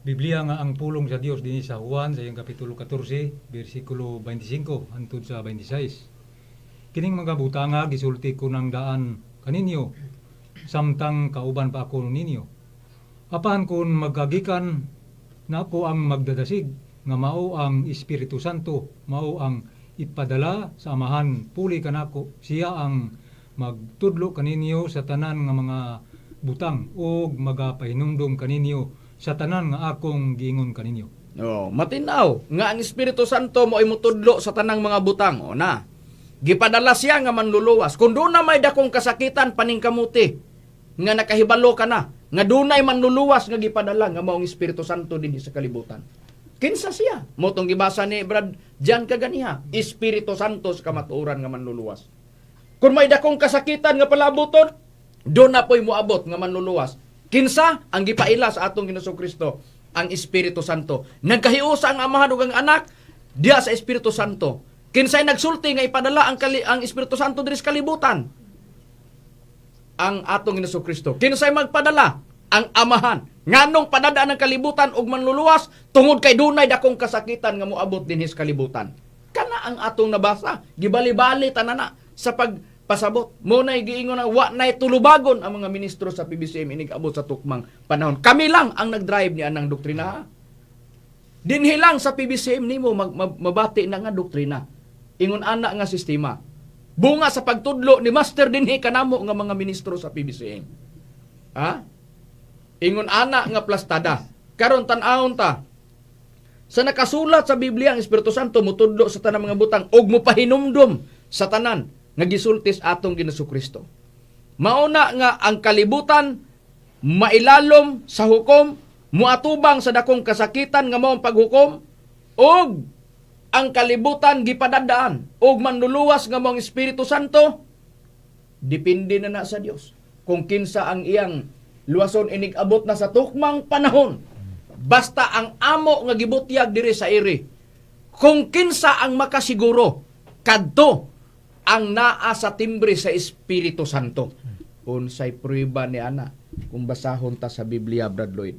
Biblia nga ang pulong sa Dios dinhi sa Juan sa iyang kapitulo 14 bersikulo 25 hangtod sa 26. Kining mga butanga gisulti ko ng daan kaninyo samtang kauban pa ako ninyo. Apan kung magkagikan nako ang magdadasig nga mao ang Espiritu Santo, mao ang ipadala sa Amahan puli kanako, siya ang magtudlo kaninyo sa tanan nga mga butang ug magapahinumdom kaninyo sa tanan nga akong giingon kaninyo. Oh, matinaw nga ang Espiritu Santo mo ay mutudlo sa tanang mga butang. O na. Gipadala siya nga manluluwas. Kung doon na may dakong kasakitan paningkamuti nga nakahibalo ka na nga dunay manluluwas nga gipadala nga mao ang Espiritu Santo dinhi sa kalibutan. Kinsa siya? Mao tong gibasa ni Brad Jan kaganiha, Espiritu Santo sa kamatuoran nga manluluwas. Kung may dakong kasakitan nga palabuton, doon na po'y moabot nga manluluwas. Kinsa ang gipaila sa atong Ginoong Kristo? Ang Espiritu Santo. Nagkahiusa ang Amahan ug ang Anak diha sa Espiritu Santo. Kinsay nagsulti nga ipadala ang Espiritu Santo diri sa kalibutan? Ang atong Ginoong Kristo. Kinsay magpadala? Ang Amahan. Nganong padadaan ng kalibutan og manluluwas tungod kay dunay dakong kasakitan nga moabot dinhi sa kalibutan. Kana ang atong nabasa, gibali-bali tanana sa pagpasabot. Mo nay giingon na wa nay tulubagon ang mga ministro sa PBCM inig abot sa tukmang panahon. Kami lang ang nagdrive ni anang doktrina. Dinhi lang sa PBCM nimo mabati na nga doktrina. Ingon ana nga sistema. Bunga sa pagtudlo ni Master dinhi kanamo nga mga ministro sa PBCM. Ha? Ingon ana nga plastada. Karon tan-awon ta. Sa nakasulat sa Biblia ang Espiritu Santo mutudlo sa tanang mga butang ug mopahinumdom sa tanan nga gisulti sa atong Ginoong Kristo. Mauna nga ang kalibutan mailalom sa hukom, muatubang sa dakong kasakitan nga mao ang paghukom, ug ang kalibutan gipadadaan ug manluluwas nga mao ang Espiritu Santo. Depende na na sa Dios kung kinsa ang iyang luwason inig abot na sa tukmang panahon. Basta ang amo nga gibutyag diri sa iri, kung kinsa ang makasiguro, kadto ang naa sa timbre sa Espiritu Santo. Unsay prueba ni ana kung basahon ta sa Biblia, Brad Lloyd?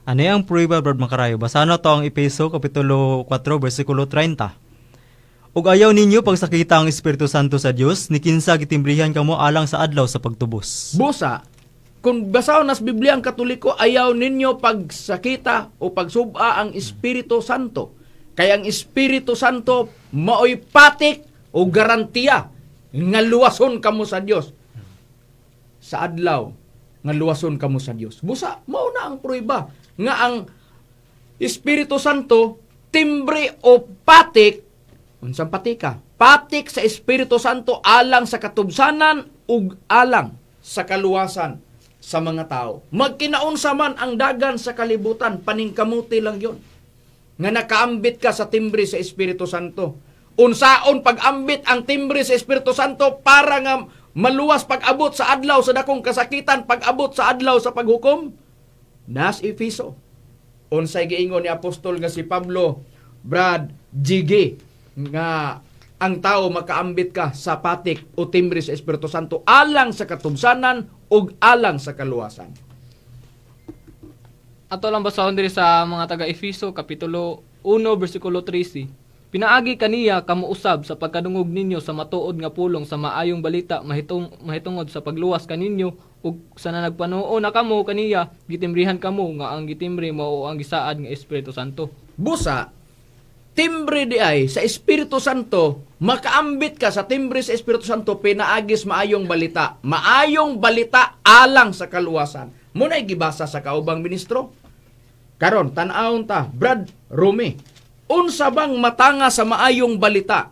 Ano ang prueba, Brad Makarayo? Basahan na to ang Epeso Kapitulo 4, versikulo 30. Ug ayaw ninyo pagsakita ang Espiritu Santo sa Dios, ni kinsa gitimbrihan kamo alang sa adlaw sa pagtubos. Busa, kung basahon nas Biblia ang Katoliko, ayaw ninyo pagsakita o pagsuba ang Espiritu Santo. Kaya ang Espiritu Santo maoy patik o garantiya nga luwason kamo sa Dios. Sa adlaw nga luwason kamo sa Dios. Busa, mao na ang prueba nga ang Espiritu Santo timbre o patik. Unsang patika? Patik sa Espiritu Santo alang sa katubsanan ug alang sa kaluwasan sa mga tao. Magkinaunsa man ang dagan sa kalibutan, paningkamuti lang yon nga nakaambit ka sa timbre sa Espiritu Santo. Unsaon pag-ambit ang timbre sa Espiritu Santo para nga maluwas pag-abot sa adlaw sa dakong kasakitan, pag-abot sa adlaw sa paghukom? Nas Efeso. Unsay giingon ni apostol nga si Pablo, Brad Gigi, nga ang tao makaambit ka sa patik o timbre sa Espiritu Santo alang sa katubsanan ug alang sa kaluwasan? Ato lang basahon diri sa mga taga Efeso kapitulo 1 bersikulo 13. Pinaagi kaniya kamo usab sa pagkadungog ninyo sa matuod nga pulong sa maayong balita mahitungod sa pagluwas kaninyo, ug sa nagpanuo na kamo kaniya gitimbrihan kamo nga ang gitimbre mao ang gisaad nga Espiritu Santo. Busa, timbre di ay sa Espiritu Santo, makaambit ka sa timbre sa Espiritu Santo pinaagis maayong balita. Maayong balita alang sa kaluwasan. Muna'y gibasa sa kaubang ministro. Karon, tan-awon ta, Brad Rome. Unsa bang matanga sa maayong balita?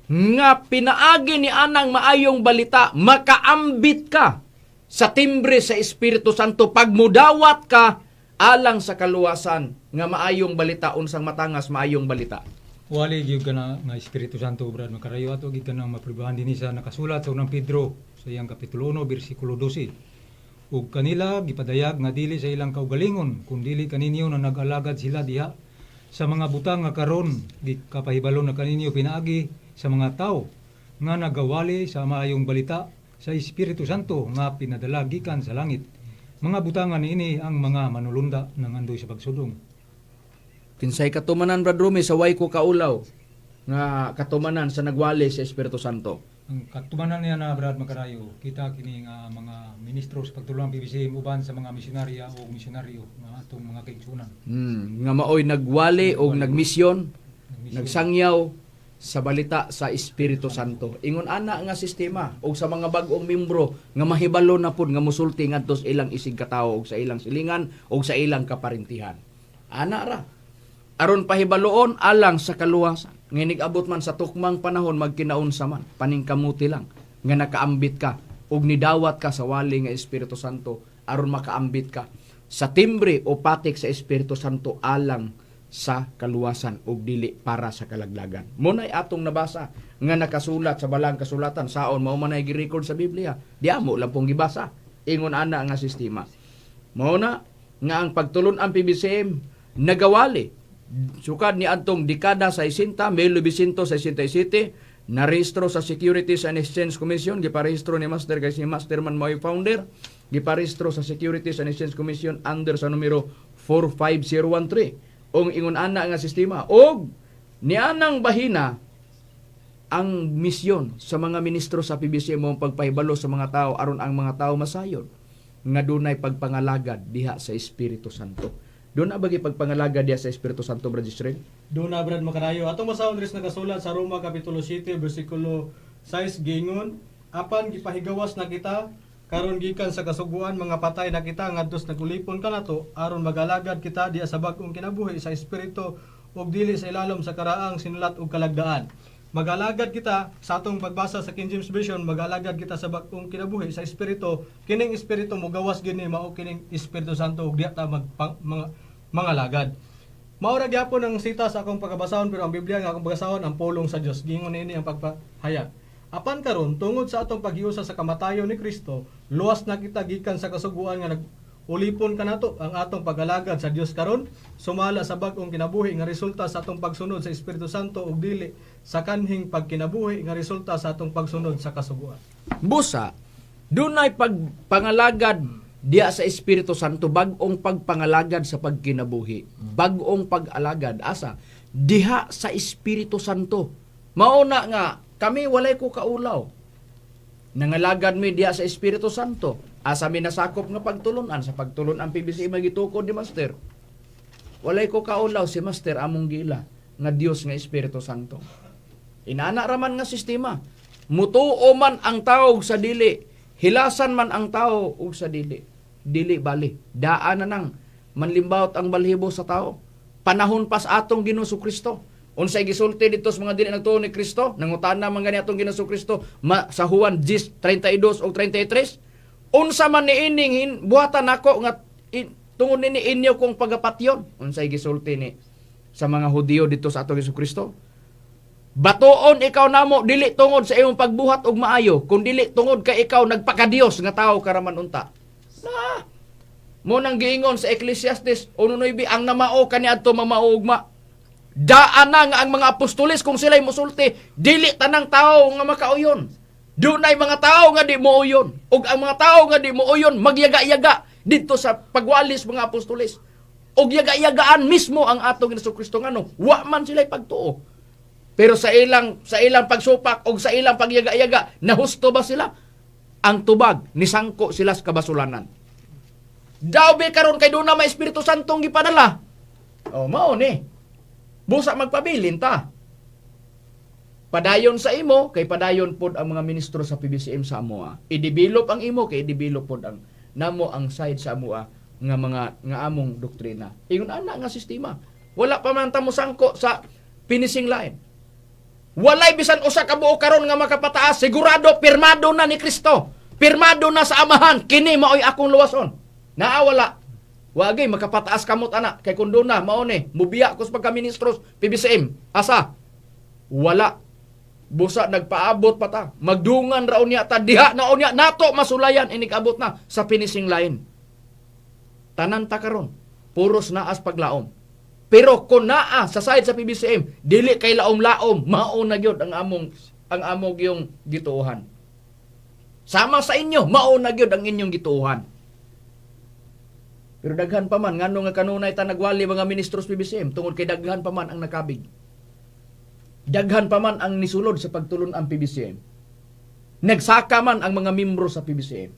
Nga pinaagi ni anang maayong balita, makaambit ka sa timbre sa Espiritu Santo pagmudawat ka alang sa kaluwasan nga maayong balita. Unsang matangas maayong balita? Wali gyud kana nga Espiritu Santo, Brad Makarayo, ato gyud kanang mapribahan dinhi sa nakasulat sa Unang Pedro sa iyang kapitulo 1 bersikulo 12. Ug kanila gipadayag nga dili sa ilang kaugalingon kun dili kaninyo na nag-alagad sila diha sa mga butang nga karon gikapahibalo na kaninyo pinaagi sa mga tawo nga nagawali sa maayong balita sa Espiritu Santo nga pinadala gikan sa langit. Mga butangan niini ang mga manulunda ng andoy sa pagsudong. Kinsay katumanan, Brad Rumi, sa way ko kaulaw nga katumanan sa nagwali sa Espiritu Santo? Ang katumanan niya na, Brad Makarayo, kita kini nga mga ministro sa pagtulong PBCM uban sa mga misyonarya o misyonaryo nga atong mga kaigsunan. Nga maoy nagwali o nagmisyon, Nagmisyon. Nagsangyaw sa balita sa Espiritu Santo. Ingon ana nga sistema og sa mga bag-ong membro nga mahibalo na pud nga musulti ngadto sa ilang isig katawo og sa ilang silingan og sa ilang kaparintihan. Ana ra. Aron pahibaloon alang sa kaluwasan. Nginig abot man sa tukmang panahon magkinaunsa man, paningkamuti lang nga nakaambit ka og nidawat ka sa wali nga Espiritu Santo aron makaambit ka sa timbre o patik sa Espiritu Santo alang sa kaluwasan ug dili para sa kalaglagan. Muna'y atong nabasa nga nakasulat sa balang kasulatan saon mao man ay gi-record sa Biblia. Di amo lang pong gibasa. Ingon ana nga sistema. Mao na nga ang pagtulon ang PBCM nagawali sukad ni adtong dekada 60, 1967 narehistro sa Securities and Exchange Commission, giparehistro ni Master kay si Master man mao'y founder, giparehistro sa Securities and Exchange Commission under sa numero 45013 ong ingon ana nga sistema og nianang bahina ang misyon sa mga ministro sa PBC mo ang pagpahibalo sa mga tao aron ang mga tao masayon nga dunay pagpangalagad diha sa Espiritu Santo. Doon na bagi pagpangalagad diha sa Espiritu Santo, Brad Israel? Doon na, Brad Makarayo. Atong basahon rin nakasulat sa Roma Kapitulo 7, versikulo 6, gingon, "Apan gipahigawas na kita, karon gikan sa kasuguan mga patay na kita ngadto sa nagulipon kanato aron magalagad kita diha sa bag-ong kinabuhi sa espiritu ug dili sa ilalom sa karaang sinulat og kalagdaan." Magalagad kita sa atong pagbasa sa King James Version, magalagad kita sa bag-ong kinabuhi sa espiritu. Kining espiritu mogawas gini mao kining Espiritu Santo ug diha ta magpang, mga mangalagad. Mao ra gyapon ang sita sa akong pagkabasahon, pero ang Biblia nga akong pagkabasahon ang pulong sa Dios. Giingon niini ang pagpahayag. "Apan karon tungod sa atong paghiusa sa kamatayon ni Kristo, luwas na kita gikan sa kasuguan nga nag-ulipon kanato. Ang atong pag-alagad sa Dios karon sumala sa bag-ong kinabuhi nga resulta sa atong pagsunod sa Espiritu Santo ug dili sa kanhing pagkinabuhi nga resulta sa atong pagsunod sa kasuguan." Busa, dunay pagpangalagad diya sa Espiritu Santo, bag-ong pagpangalagad sa pagkinabuhi, bag-ong pag-alagad asa diha sa Espiritu Santo. Mao na nga kami walay ko kaulaw. Nangalagad mi diha sa Espiritu Santo. Asa mi nasakop nga pagtulunan sa pagtulunan PBC magitukod ni Master. Walay ko kaulaw, si Master among gila nga Dios nga Espiritu Santo. Inana raman nga sistema. Mutuo man ang tao sa dili, hilasan man ang tao ug sa dili. Dili bali. Daan na nang manlimbawot ang balhibo sa tao. Panahon pas atong Ginoo Kristo. Unsay gisulti dito sa mga dili nagtuo ni Kristo? Nangutana man gani atong Ginoo Kristo sa Juan 10:32 ug 33. Unsa man niining buhatan nako nga tungod nini inyo kong pagapatyon? Unsay gisulti ni sa mga Hudiyo dito sa atong Hesus Kristo? Batuon ikaw namo dili tungod sa imong pagbuhat og maayo, kun dili tungod kay ikaw nagpakadiyos nga tawo karaman unta. Na. Mo nang giingon sa Ecclesiastes 1:9, ang namao kaniadto mamaugma. Daan na nga ang mga apostoles kung sila'y musulti, dili tanang tao nga makauyon. Dunay mga tao nga di mooyon. Ug ang mga tao nga di mooyon magyaga-yaga didto sa pagwalis mga apostoles. Ug yaga-yagaan mismo ang atong Hesus Kristo ngano, wa man sila'y pagtuo. Pero sa ilang pagsupak o sa ilang pagyaga-yaga, nahusto ba sila? Ang tubag, nisangko sila sa kabasulanan. Daw be karon kay doon na may Espiritu Santong gipadala. O mao ni. Busa magpabilin ta. Padayon sa imo kay padayon pod ang mga ministro sa PBCM sa amoa. I-develop ang imo kay i-develop pod ang namo ang side sa amoa nga mga nga among doktrina. Ingon ana nga sistema. Wala pa man ta mosangko sa finishing line. Walay bisan usa ka buo karon nga makapataas, sigurado pirmado na ni Kristo. Pirmado na sa Amahan, kini maoy akong luwason. Naa wala. Wagay makapataas kamot ana kay kun na mao ni mubiya ko sa pagka-ministros PBCM. Asa? Wala. Busa nagpaabot pa ta. Magdungan ra unya ta diha na unya nato masulayan inig abot na sa finishing line. Tanan ta karon puros naas paglaom. Pero kung naa sa side sa PBCM, dili kay laom-laom, mao na gyud ang among yung gituohan. Sama sa inyo, mao na gyud ang inyong gituohan. Pero daghan pa man, ngano nga kanunay ta nagwali mga ministros PBCM, tungod kay daghan pa man ang nakabig. Daghan pa man ang nisulod sa pagtulon ang PBCM. Nagsaka man ang mga membro sa PBCM.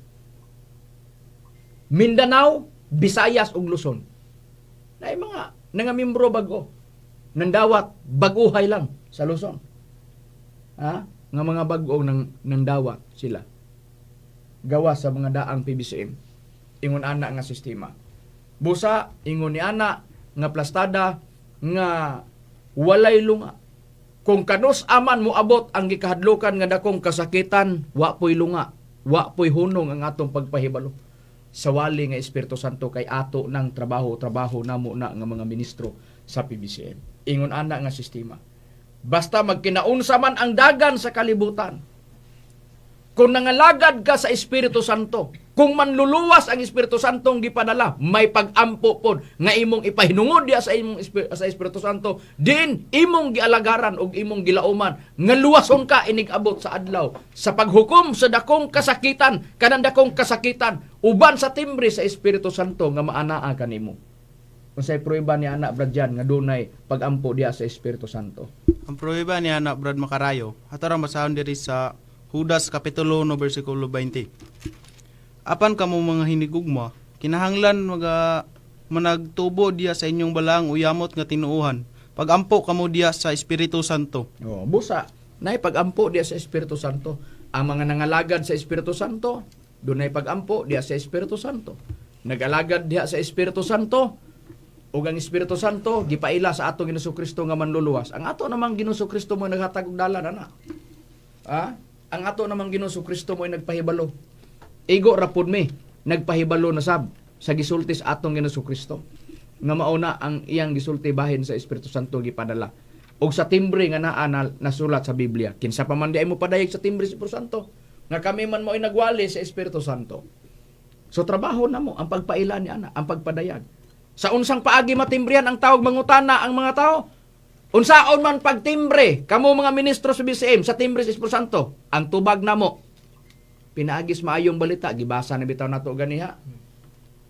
Mindanao, Visayas ug Luzon. Naay mga nangamembro bag-o. Nandawat bag-uhay lang sa Luzon. Ha? Nga mga bag-o nang nandawat sila. Gawa sa mga daang PBCM. Ingon ana nga sistema. Busa ingon ni ana nga plastada nga walay lunga. Kung kanus aman mo abot ang gikahadlukan nga dakong kasakitan, wa po'y lunga, wa po'y hunong ang atong pagpahibalo sa wali nga Espiritu Santo kay ato ng trabaho-trabaho namo na nga mga ministro sa PBCM. Ingon ana nga sistema. Basta magkinaunsa man ang dagan sa kalibutan, kung nangalagad ka sa Espiritu Santo, kung manluluwas ang Espiritu Santo gipadala, may pag-ampo pod nga imong ipahinungod diya sa imong sa Espiritu Santo, din imong gialagaran og imong gilauman nga luwason ka inig abot sa adlaw sa paghukom sa dakong kasakitan, kanang dakong kasakitan uban sa timbre sa Espiritu Santo nga maanaa kanimo. Unsay prueba ni ana, Brad Jan, nga dunay pag-ampo diya sa Espiritu Santo? Ang pruweba ni ana, Brad Makarayo, ato ra basahon diri sa Judas kapitulo 1 bersikulo 20. Apan kamo mga hinigugma, kinahanglan maga managtubo diya sa inyong balaang uyamot nga tinuohan. Pagampo kamo diya sa Espiritu Santo. Oh, busa, nay pagampo diya sa Espiritu Santo. Ang mga nangalagad sa Espiritu Santo, dunay pagampo diya sa Espiritu Santo. Nagalagad diya sa Espiritu Santo, ug ang Espiritu Santo gipaila sa atong Ginoong Kristo nga manluluwas. Ang ato namang Ginoong Kristo mo naghatag og dalan ana. Ah, ang ato namang Ginoong Kristo mo nagpahibalo. Igo ra pud mi nagpahibalo na sab sa gisulti sa atong Ginoong Kristo nga mauna ang iyang gisulti bahin sa Espiritu Santo gipadala og sa timbre nga naa na, nasulat sa Biblia. Kinsa pa man di ay mo padayag sa timbre sa Espiritu Santo nga kami man mo'y nagwali sa Espiritu Santo. So trabaho na mo ang pagpaila ni ana, ang pagpadayag. Sa unsang paagi matimbrihan ang tawag, mangutana ang mga tao? Unsaon man pagtimbre kamo mga ministro sa BCM sa timbre sa Espiritu Santo? Ang tubag namo pinaagis maayong balita, gibasa na bitaw nato ganiha.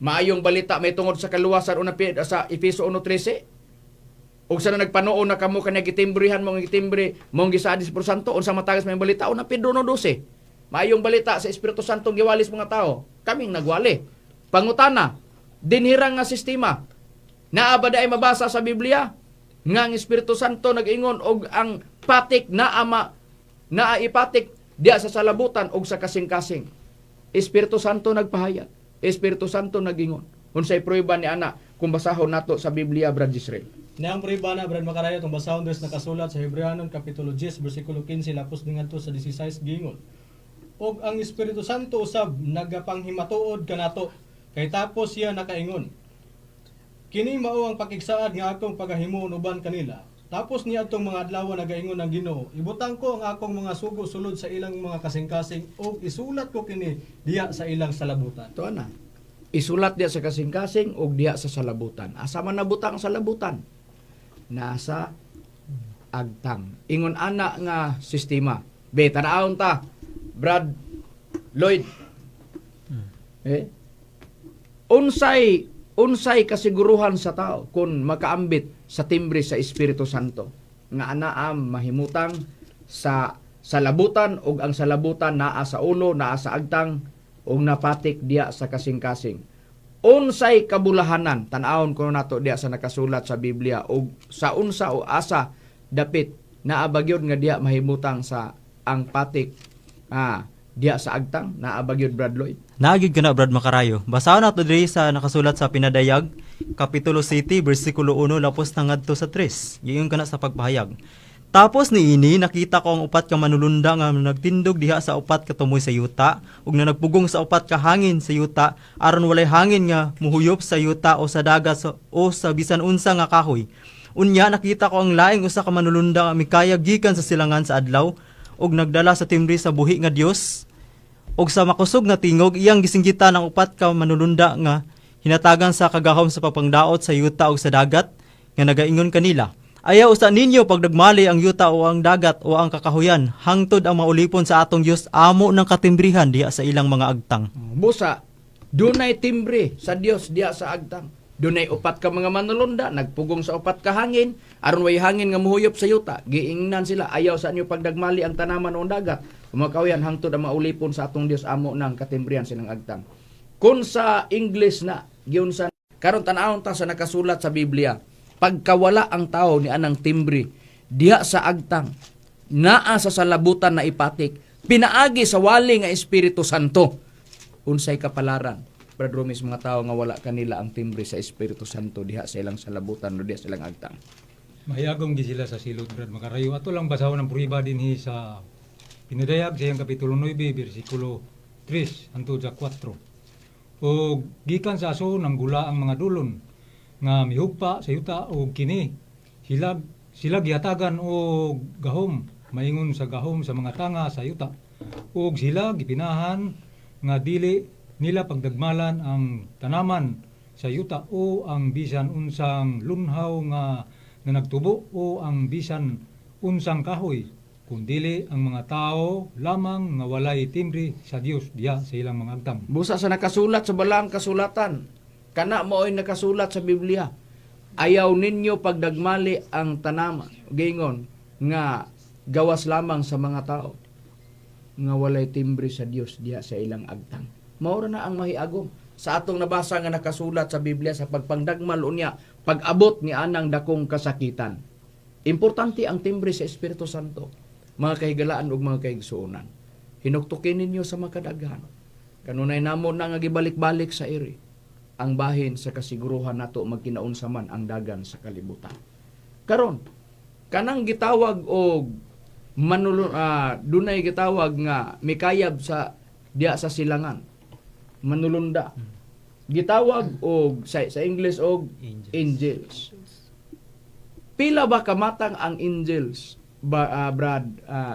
Maayong balita may tungod sa kaluwasan una sa Efeso 1:13. Ug sa na nagpanuo na kamo kanya gitimbrihan mo gitimbre mong gisaad sa Espiritu Santo, unsa matagas maayong balita? Una Pedro 1:12. Maayong balita sa Espiritu Santo giwalis mga tao, kaming nagwali. Pangutana, dinhirang nga sistema, naa ba ay mabasa sa Biblia nga ang Espiritu Santo nag-ingon og ang patik na ama naa ipatik diya sa salabutan og sa kasing-kasing? Espiritu Santo nagpahayag. Espiritu Santo nagingon. Unsay pruweba ni ana kung basahon nato sa Biblia, Brad Israel? Niya ang prueba na, Brad Makarayo, itong basahon diri sa nakasulat sa Hebreanon Kapitulo 10, versikulo 15, lapos ngadto sa 16, gingon: "Og ang Espiritu Santo usab nagapanghimatuod kanato, kay tapos siya nakaingon, 'Kini mao ang pakigsaad nga akong pagahimuon uban kanila. Tapos niya atong mga adlaw, nagaingon ang Ginoo, ibutang ko ang akong mga sugo sulod sa ilang mga kasing-kasing ug isulat ko kini diha sa ilang salabutan.'" Ito na. Isulat diya sa kasing-kasing og diya sa salabutan. Asa man nabutang ang salabutan? Nasa agtang. Ingon ana nga sistema. Be, tanawon ta. Brad Lloyd. Eh? Unsay unsay kasiguruhan sa tao kung makaambit sa timbre sa Espiritu Santo nga anaam mahimutang sa salabutan ug ang salabutan naa sa ulo, naa sa agtang ug napatik diya sa kasing-kasing? Unsay kabulahanan? Tan-awon kuno nato diya sa nakasulat sa Biblia ug sa unsa o asa dapit naa ba gyud nga diya mahimutang sa ang patik diya sa agtang? Naa ba gyud, Brad Lloyd? Naa gyud kana, Brad Makarayo. Basahon nato diri sa nakasulat sa Pinadayag, Kapitulo 7, bersikulo 1 lapos na ngadto sa 3. Giingon kana sa pagpahayag. "Tapos niini nakita ko ang upat ka manulunda nga nagtindog diha sa upat ka tumoy sa yuta ug na nagpugong sa upat ka hangin sa yuta aron walay hangin nga muhuyop sa yuta o sa dagat o sa bisan unsa nga kahoy. Unya nakita ko ang laing usa ka manulunda nga mikayag gikan sa silangan sa adlaw ug nagdala sa timbre sa buhi nga Dios ug sa makusog nga tingog iyang gisinggitan ang upat ka manulunda nga hinatagan sa kagahom sa pagpangdaot sa yuta ug sa dagat nga nagaingon kanila, 'Ayaw usa ninyo pagdagmali ang yuta o ang dagat o ang kakahuyan hangtod ang maulipon sa atong Dios amo ng katimbrihan diha sa ilang mga agtang.'" Busa. Dunay timbre sa Dios diha sa agtang. Dunay upat ka mga manulunda nagpugong sa upat ka hangin aron way hangin nga muhuyop sa yuta. Giingnan sila, ayaw sa inyo pagdagmali ang tanaman o ang dagat. Umakawian hangtod ang maulipon sa atong Dios amo nang katimbrihan silang agtang. Kung sa English na giunsa karon, tan-awon ta sa nakasulat sa Biblia. Pagkawala ang tao ni anang timbre diha sa agtang, naa sa salabutan na ipatik pinaagi sa wali nga Espiritu Santo, unsay kapalaran, Brad Romis, mga tao nga wala kanila ang timbre sa Espiritu Santo diha sa ilang salabutan o diha sa ilang agtang? Mahiyagong gi sila sa silot, Brad Makarayo. Ato lang basahon ang prueba dinhi sa Pinadayag sa iyang kapitulo 9 bersikulo 3 hangtod sa 4. O gikan sa aso nang gula ang mga dulon nga mihugpa sa yuta, og kini sila sila gihatagan og gahom maingon sa gahom sa mga tanga sa yuta, ug sila gipinahan nga dili nila pagdagmalan ang tanaman sa yuta o ang bisan unsang lunhaw nga nagtubo o ang bisan unsang kahoy, kundili ang mga tao lamang nga walay timbre sa Dios diha sa ilang mga agtang. Busa sa nakasulat sa balaang kasulatan, kana mao'y nakasulat sa Biblia. Ayaw ninyo pagdagmali ang tanaman. Gingon nga gawas lamang sa mga tao nga walay timbre sa Dios diha sa ilang agtang. Mao ra na ang mahiagom sa atong nabasa nga nakasulat sa Biblia sa pagpangdagmal unya pag-abot ni anang dakong kasakitan. Importante ang timbre sa Espiritu Santo, mga kahigalaan ug mga kaigsuonan. Hinuktukin ninyo sa makadaghan. Kanunay namo na nga gibalik-balik sa iri ang bahin sa kasiguruhan nato magkinaunsa man ang dagan sa kalibutan. Karon, kanang gitawag og manulo, dunay gitawag nga mikayab sa diya sa silangan, manulunda. Gitawag og sa English og Angels. Angels. Pila ba kamatang ang angels ba, Brad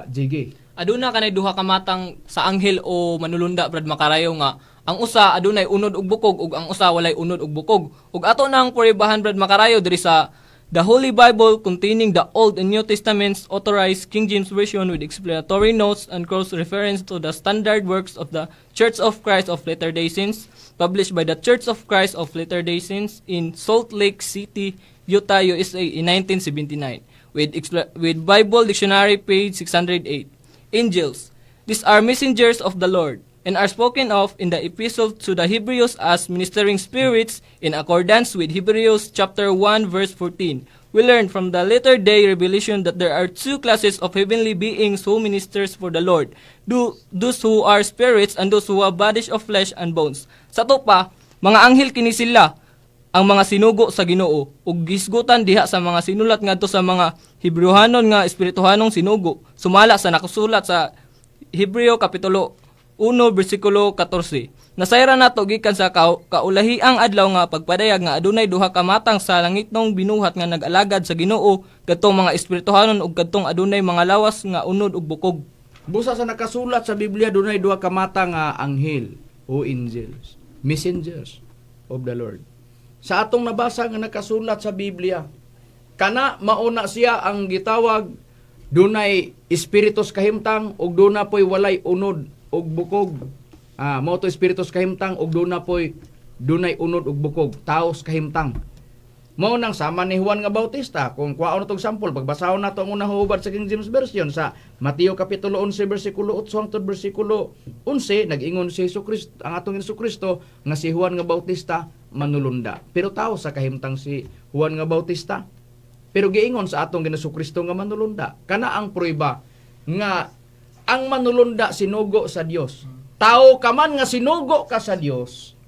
Jiggy? Aduna kanay duha ka matang sa anghel o manulunda, Brad Makarayo, nga ang usa adunay unod ug bukog ug ang usa walay unod ug bukog. Ug ato nang pruebahan, Brad Makarayo, diri sa The Holy Bible containing the Old and New Testaments, authorized King James Version with explanatory notes and cross reference to the standard works of the Church of Christ of Latter-day Saints, published by the Church of Christ of Latter-day Saints in Salt Lake City, Utah, USA in 1979, with Bible Dictionary, page 608. Angels. These are messengers of the Lord and are spoken of in the epistle to the Hebrews as ministering spirits in accordance with Hebrews chapter 1 verse 14. We learn from the later day revelation that there are two classes of heavenly beings who ministers for the Lord: those who are spirits and those who have bodies of flesh and bones. Sa to pa, mga anghel kini sila, ang mga sinugo sa Ginoo, ug gisgutan diha sa mga sinulat ngadto sa mga Hebrewhanon nga espirituhanong sinugo sumala sa nakasulat sa Hebreo kapitulo 1 bersikulo 14. Nasayran nato gikan sa kaulahiang adlaw nga pagpadayag nga adunay duha ka matang sa langitnong binuhat nga nag-alagad sa Ginoo, kadtong mga espirituhanon ug kadtong adunay mga lawas nga unod ug bukog. Busa sa nakasulat sa Biblia, dunay duha ka mata nga anghel o angels, messengers of the Lord. Sa atong nabasa nga nakasulat sa Biblia, kana mauna siya ang gitawag dunay espiritus kahimtang ug duna poy walay unod ug bukog. Mao to espiritus kahimtang ug duna poy dunay unod ug bukog, taos kahimtang. Mao nang sama ni Juan nga Bautista, kung kuwaon natong sample, pagbasahon nato ang unang hubad sa King James Version sa Mateo kapitulo 11 bersikulo 8 hangtod bersikulo 11, nag-ingon si Hesus Kristo, ang atong Hesus Kristo, nga si Juan nga Bautista manulunda. Pero tao sa kahimtang si Juan nga Bautista. Pero giingon sa atong Ginoong Kristo nga manulunda. Kana ang prueba nga ang manulunda sinugo sa Dios. Tao ka man nga sinugo ka sa Dios,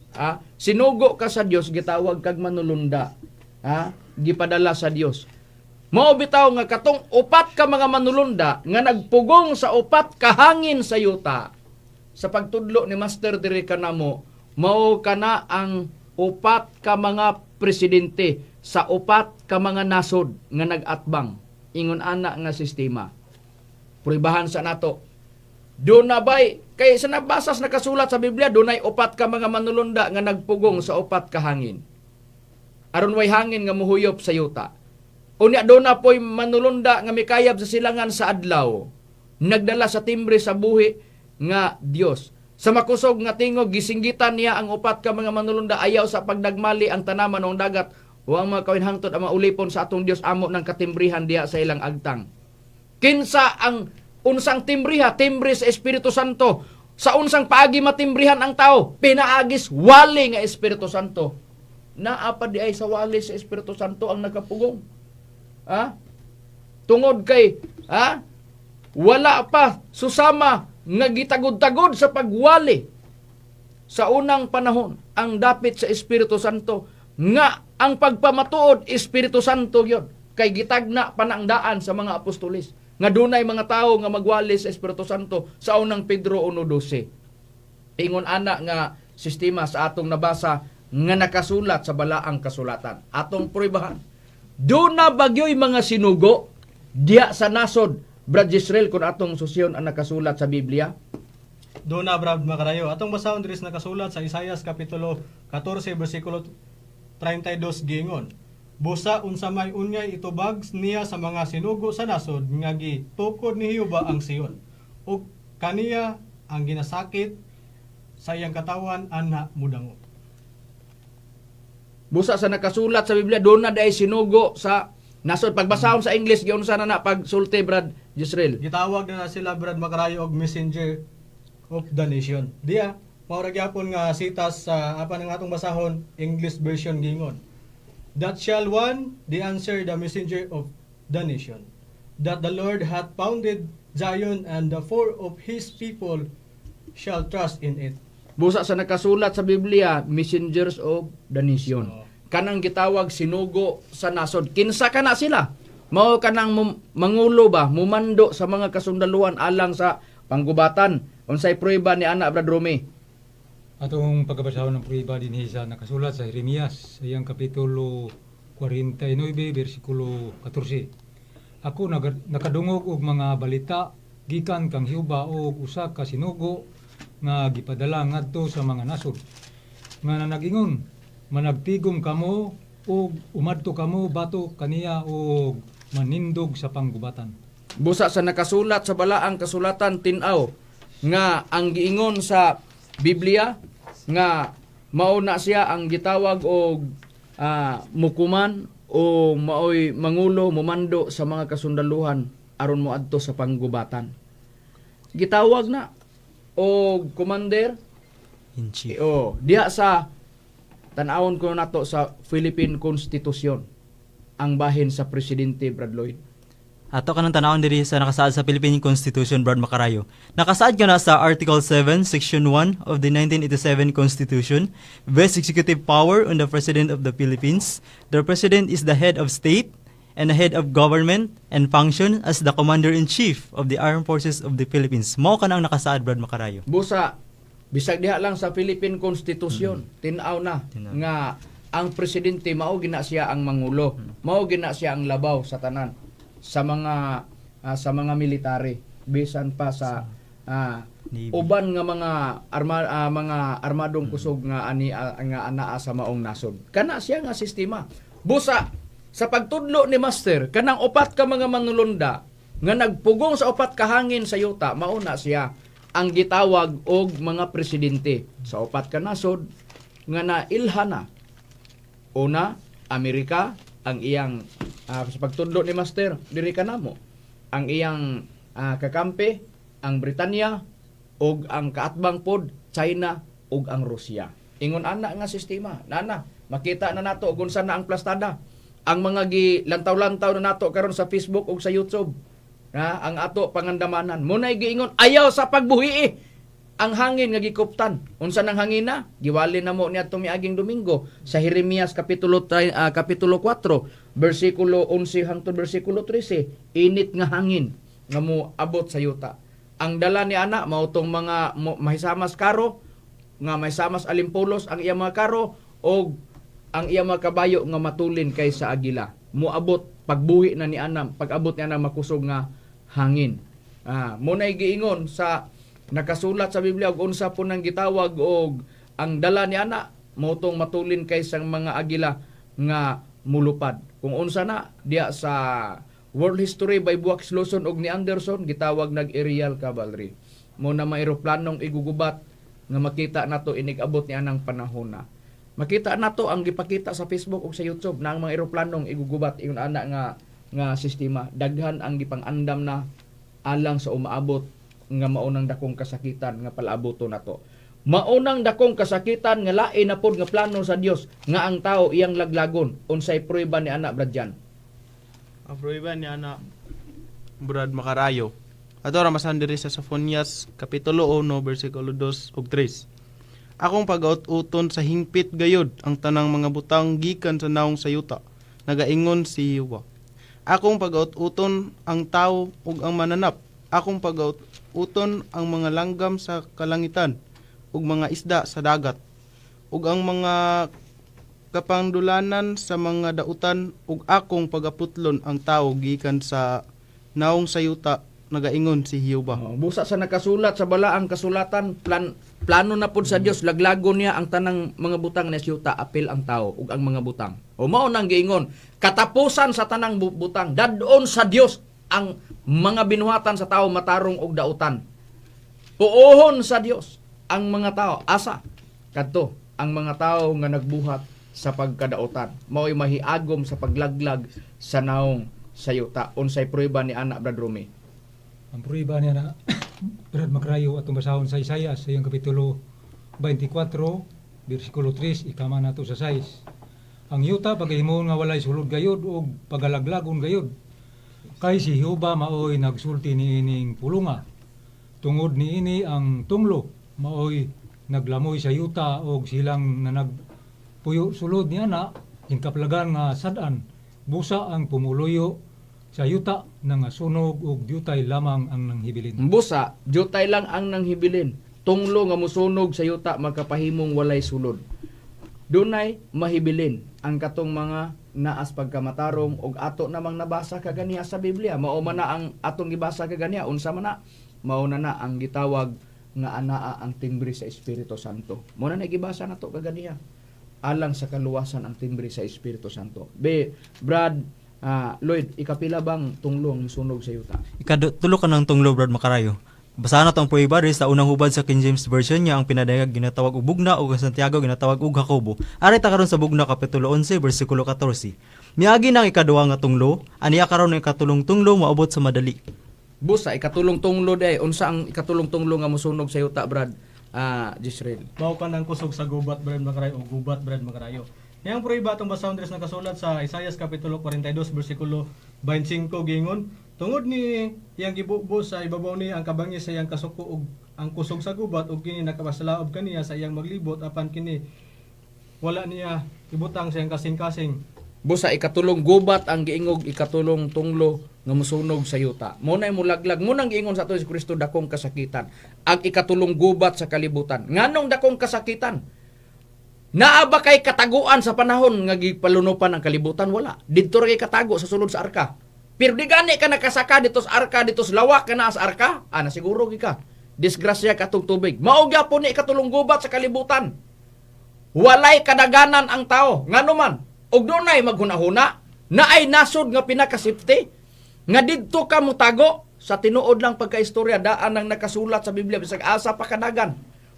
sinugo ka sa Dios, gitawag kag manulunda. Gipadala sa Dios. Mao bitaw nga katong upat ka mga manulunda nga nagpugong sa upat ka hangin sa yuta. Sa pagtudlo ni Master diri kanamo, mao kana ang upat ka mga presidente sa upat ka mga nasod nga nag-atbang ingon ana nga sistema. Pruebahan sa nato. Doon na bay kay sa nabasas nakasulat sa Biblia, dunay upat ka mga manulunda nga nagpugong sa upat ka hangin aron way hangin nga muhuyop sa yuta. Unya doon na po'y manulunda nga mikayab sa silangan sa adlaw, nagdala sa timbre sa buhi nga Dios. Sa makusog nga tingog gisinggitan niya ang upat ka mga manulunda, ayaw sa pagdagmali ang tanaman o ang dagat o ang mga kawin hangtod ang mga ulipon sa atong Dios amo ng katimbrihan diha sa ilang agtang. Kinsa ang unsang timbriha? Timbre sa Espiritu Santo. Sa unsang paagi matimbrihan ang tao? Pinaagis wali nga Espiritu Santo. Naa pa di ay sa wali sa Espiritu Santo ang nagapugong. Ha? Tungod kay, ha? Wala pa susama nga gitagod-tagod sa pagwali sa unang panahon ang dapit sa Espiritu Santo nga ang pagpamatuod Espiritu Santo gyud kay gitagna pa na ang daan sa mga apostoles nga dunay mga tawo nga magwali sa Espiritu Santo sa unang Pedro 1:12. Ingon ana nga sistema sa atong nabasa nga nakasulat sa balaang kasulatan. Atong pruebahan, duna bagyoy mga sinugo diya sa nasod, Brad Israel, kung atong susyon ang nakasulat sa Biblia? Doon na, Brad Makarayo. Atong basahon diri sa nakasulat sa Isayas kapitulo 14 bersikulo 32 gingon. Busa unsa may unyay itubag niya sa mga sinugo sa nasod nga gitukod ni Jehova ang Sion. Ug kaniya ang ginasakit sa iyang katawan anha mudango. Busa sa nakasulat sa Biblia, doon na dahil sinugo sa nasod. Pagbasahon sa English, giunsa na na pagsulti, Brad Israel? Gitawag na na sila, Brad Makarayo, og messenger of the nation. Diya, mao ra gyapon nga sitas sa apan ang atong basahon English version gingon. That shall one the answer the messenger of the nation, that the Lord hath founded Zion and the four of his people shall trust in it. Busa sa nakasulat sa Biblia, messengers of the nation. Kanang gitawag sinugo sa nasod. Kinsa kana sila? Mao kanang mangulo ba, mumando sa mga kasundaluhan alang sa panggubatan. Unsay prueba ni ana, Brad Rumi? Atong pagkabasahon ng prueba dinhi sa nakasulat sa Jeremias, sa iyang kapitulo 49, bersikulo 14. Ako nakadungog og mga balita gikan kang Jehova og usa ka sinugo nga gipadala ngadto sa mga nasod nga nanagingon, managtigom kamo ug umadto kamo batok kaniya ug manindog sa panggubatan. Busa sa nakasulat sa balaang kasulatan, tin-aw nga ang giingon sa Biblia nga mao na siya ang gitawag og mukuman o maoy mangulo, mumando sa mga kasundaluhan aron moadto sa panggubatan. Gitawag na og commander In chief. O diha sa tan-awon ko nato sa Philippine Constitution ang bahin sa presidente, Brad Lloyd. Ato ka ng tanawon diri sa nakasaad sa Philippine Constitution, Brad Makarayo. Nakasaad ka na sa Article 7, Section 1 of the 1987 Constitution, vests executive power on the President of the Philippines. The President is the head of state and the head of government and function as the Commander-in-Chief of the Armed Forces of the Philippines. Mao ka na ang nakasaad, Brad Makarayo. Busa bisag diha lang sa Philippine Constitution, tin-aw na Tin-aw. nga ang presidente mao gina siya ang mangulo, mao gina siya ang labaw sa tanan sa mga military bisan pa sa Navy. uban nga mga mga armadong kusog nga ani nga anaa sa maong nasod. Kana siya nga sistema. Busa sa pagtudlo ni Master, kanang upat ka mga manulunda nga nagpugong sa upat ka hangin sa yuta, mao na siya ang gitawag og mga presidente sa upat ka nasod nga nailha na. Una, Amerika, ang iyang sa pagtudlo ni Master, diri kanamo. Ang iyang kakampi, ang Britanya ug ang kaatbang pod China ug ang Rusya. Ingon ana nga sistema, nana, makita na nato kung saan na ang plastada. Ang mga gilantaw-lantaw na nato karon sa Facebook ug sa YouTube. Na ang ato pangandamanan. Munay giingon ayaw sa pagbuhi ang hangin nga gikuptan. Unsa nang hangin na? Giwali na mo niadtong miaging Domingo sa Jeremias kapitulo 4 bersikulo 11 hangtod bersikulo 13, init nga hangin nga moabot sa yuta. Ang dala ni ana mao tong mga mahisamas karo nga mahisamas alimpulos ang iyang mga karo og ang iyang mga kabayo nga matulin kaysa agila. Moabot pagbuhi na ni ana, pag-abot ni ana makusog nga hangin. Munay giingon sa nakasulat sa Biblia og unsa po nang gitawag og ang dala ni ana mao tong matulin kaysa mga agila nga mulupad. Kung unsa na diya sa World History by Buax Lawson og ni Anderson gitawag nag aerial cavalry. Mo na mga eroplanong igugubat nga makita nato inig abot ni anang panahon na. Makita nato ang gipakita sa Facebook ug sa YouTube na ang mga eroplanong igugubat ingon ana nga nga sistema. Daghan ang gipang-andam na alang sa umaabot nga maunang dakong kasakitan nga palaabuto nato. Maunang dakong kasakitan nga lain na pod nga plano sa Dios nga ang tao iyang laglagon. Unsay prueba ni ana, Brad Jan? Ang prueba ni ana, Brad Makarayo. Ato ra masan diri sa Sofonias kapitulo 1 bersikulo 2 ug 3. Akong pagaut-uton sa hingpit gayod ang tanang mga butang gikan sa naong sa yuta, nagaingon si Jehova. Akong pagaut-uton ang tawo ug ang mananap. Akong pagaut-uton ang mga langgam sa kalangitan ug mga isda sa dagat ug ang mga kapangdulanan sa mga dautan ug akong pagaputlon ang tawo gikan sa naong sa yuta, nagaingon si Jehova. Oh, busa sa nakasulat sa balaang kasulatan, plano na pud sa Dios laglagon niya ang tanang mga butang na siyuta, apil ang tao ug ang mga butang. O mao nang giingon, katapusan sa tanang butang, dadon sa Dios ang mga binuhatan sa tao, matarong og dautan. Puohon sa Dios ang mga tao asa kadto ang mga tao nga nagbuhat sa pagkadaotan mao'y mahiagom sa paglaglag sa naong sa yuta. Unsay prueba ni ana, Brad Rumi? Ang prueba niya na, Brad Makrayo, atong basahon sa Isaias sa iyang kapitulo 24, bersikulo 3, ikama nato sa 6. Ang yuta pagahimon nga walay sulod gayod og pagalaglagon gayod. Kay si Jehova maoy nagsulti niining pulunga. Tungod niini ang tunglo maoy naglamoy sa yuta og silang nanagpuyo sulod niya na hinkaplagan nga sad-an, busa ang pumuluyo sa yuta nga sunog ug dyutay lamang ang nanghibilin. Busa, jutay lang ang nanghibilin. Tunglo nga musunog sa yuta magkapahimong walay sulod. Dunay mahibilin ang katong mga naas pagkamatarong og ato namang nabasa kaganiha sa Biblia. Mao man na ang atong gibasa kaganiha, unsa man na? Mao na na ang gitawag nga anaa ang timbre sa Espiritu Santo. Mao na na gibasa nato kaganiha. Alang sa kaluwasan ang timbre sa Espiritu Santo. Be, Brad, Lloyd, ikapila bang tunglo ang musunog sa yuta? Ikatulo ka ng tunglo, Brad Makarayo. Basahan nato ang prueba diri sa unang hubad sa King James Version niya ang pinadayag ginatawag og bugna ug ang Santiago ginatawag og Jacobo. Ari ta karon sa bugna kapitulo 11 bersikulo 14. Miagi nang ikaduha nga tunglo, aniya karon ang ikatulong tunglo moabot sa madali. Busa, ikatulong tunglo day. Unsa ang ikatulong tunglo nga musunog sa yuta, Brad? Jisrael. Mao ka ng kusog sa gubat, Brad Makarayo, o gubat, Brad Makarayo. Yang prueba atong basahon diri sa nakasulat sa Isaias kapitulo 42 bersikulo 25, gingon, tungod ni iyang gibubo sa ibabaw niya ang kabangis sa iyang kasuko ug ang kusog sa gubat, ug kini nakapasalaob kaniya sa iyang maglibot, apan kini wala niya ibutang sa iyang kasing-kasing. Busa, ikatulong gubat ang giingog ikatulong tunglo nga musunog sa yuta. Mo na mulaglag mo nang giingon sa ato si Kristo dakong kasakitan. Ang ikatulong gubat sa kalibutan. Nganong dakong kasakitan? Naa ba kay kataguan sa panahon nga gipalunopan ang kalibutan? Wala. Didto ra kay katago sa sulod sa arka. Pero di gani ka nakasaka dito sa arka, dito sa lawak ka na sa arka, ana siguro gi ka. Disgrasya katong tubig. Mao gyapon ni ikatulong gubat sa kalibutan. Walay kadaganan ang tao. Ngano man, og dunay maghunahuna, naay nasod nga pinaka-safety, nga didto ka mutago. Sa tinuod lang pagkaistorya, daan ang nakasulat sa Biblia, bisag asa pa kadagan.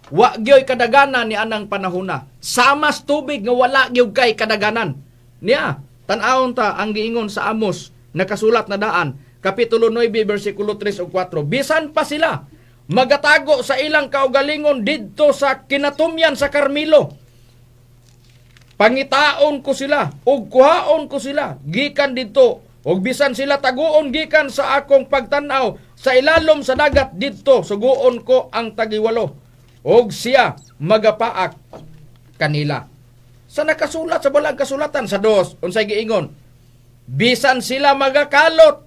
Wa gyoy kadaganan ni anang panahona. Samas tubig nga wala gyud kay kadaganan. Niya, tan-awon ta ang giingon sa Amos, nakasulat na daan, kapitulo 9, bersikulo 3 ug 4. Bisan pa sila magatago sa ilang kaugalingon didto sa kinatumyan sa Carmelo, pangitaon ko sila ug kuhaon ko sila gikan didto, ug bisan sila taguon gikan sa akong pagtan-aw sa ilalom sa dagat, didto suguon ko ang tagiwalo ug siya magapaak kanila. Sa nakasulat sa balang kasulatan sa dos, unsay giingon? Bisan sila magakalot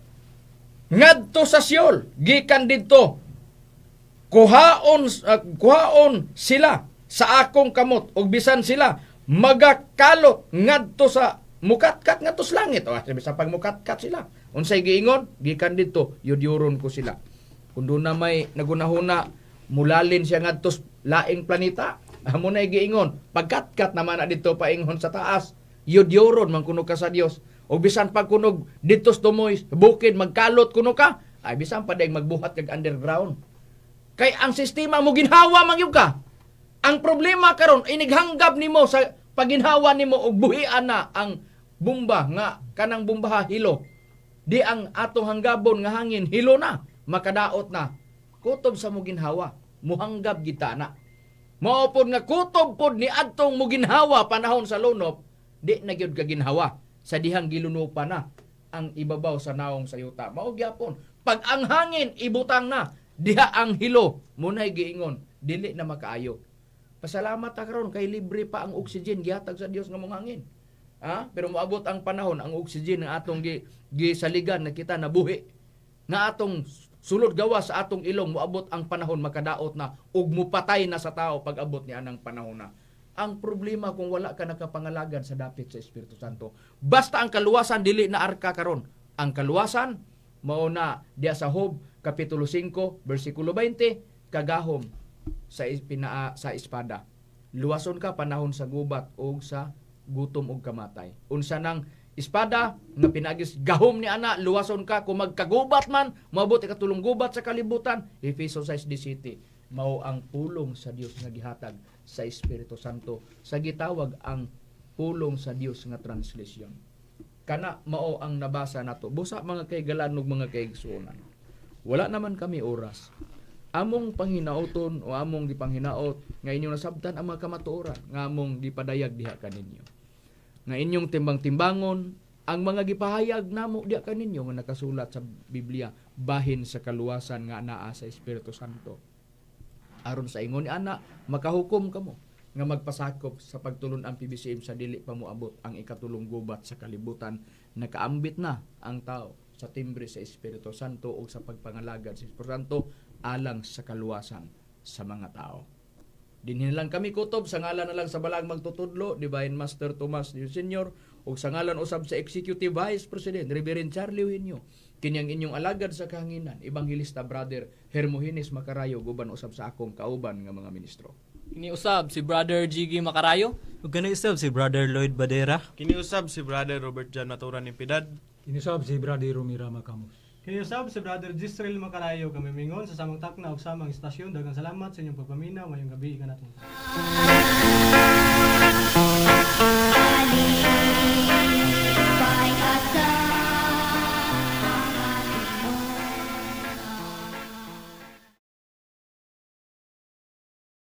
ngadto sa Sheol, gikan didto kuhaon sila sa akong kamot, ug bisan sila magakalot ngadto sa mukatkat ngadto sa langit, o bisan pag mukatkat sila, unsay giingon? Gikan didto yudyuron ko sila. Kung doon na may nagunahuna mulalin siya ngadto sa laing planeta, amo na giingon, pagkatkat naman na didto paingon sa taas, yudyuron man kuno ka sa Dios. O bisan pag kunog didto sa tumoy bukid magkalot kuno ka, ay bisan pa dayeg magbuhat kag underground. Kay ang sistema mo ginhawa man gyud ka. Ang problema karon, inighanggab nimo sa paginhawa nimo og buhian na ang bomba nga kanang bombaha hilo. Di ang atong hanggabon nga hangin hilo na, makadaot na. Kutob sa muginhawa, muhanggab kita na. Mao pod nga kutob pod ni adtong muginhawa panahon sa lunop, di na gyud kaginhawa sa dihang gilunopan na ang ibabaw sa naong sa yuta. Mao gyapon. Pag ang hangin ibutang na, diha ang hilo, munay giingon, dili na makaayo. Pasalamat ta karon kay libre pa ang oxygen gihatag sa Dios nga mong hangin. Ha? Pero moabot ang panahon ang oxygen nga atong gisaligan na kita nabuhi nga atong sulod gawa sa atong ilong, moabot ang panahon makadaot na ug mupatay na sa tao pag abot ni anang panahon na. Ang problema kung wala ka nakapangalagan sa dapit sa Espiritu Santo. Basta ang kaluwasan dili na arka karon. Ang kaluwasan mao na diya sa Job kapitulo 5 bersikulo 20, kagahom sa pinaa sa espada. Luwason ka panahon sa gubat o sa gutom og kamatay. Unsa nang espada nga pinagis gahom ni ana, luwason ka kung magkagubat man, moabot ikatulong gubat sa kalibutan. Efeso 6:17, mao ang pulong sa Dios nga gihatag sa Espiritu Santo sa gitawag ang pulong sa Dios nga translation. Kana mao ang nabasa nato. Busa mga kaigalan ug mga kaigsuonan, wala naman kami oras. Among panghinauton o among gipanghinaot nga inyong nasabtan ang mga kamatuoran nga among gipadayag diha kaninyo, nga inyong timbang-timbangon ang mga gipahayag namo diha kaninyo nga nakasulat sa Biblia bahin sa kaluwasan nga naa sa Espiritu Santo, aron sa ingon ni ana makahukom kamo nga magpasakop sa pagtulon ang PBCM sa dili pa moabot ang ikatulong gubat sa kalibutan. Nakaambit na ang tao sa timbre sa Espiritu Santo o sa pagpangalagad sa Espiritu Santo alang sa kaluwasan sa mga tao. Dinhin lang kami kutob sa ngalan na lang sa balang magtutudlo, Divine Master Tomas Dio Senior, ug sa ngalan usab sa Executive Vice President Reverend Charlie Eugenio, kinyang inyong alagad sa kahanginan, Evangelista Brother Hermogenes Macarayo, guban usab sa akong kauban nga mga ministro. Iniusab si Brother Jiggy Macarayo. Ug ganay usab si Brother Lloyd Badera. Kiniusab si Brother Robert John Maturan Impidad. Kinusab si Brother Romira Macamos. Kiniusab si Brother Gisrael Macarayo, kami mingon sa samang takna ug samang istasyon. Daghang salamat sa inyong pagpaminaw. Maayong gabii kanatong.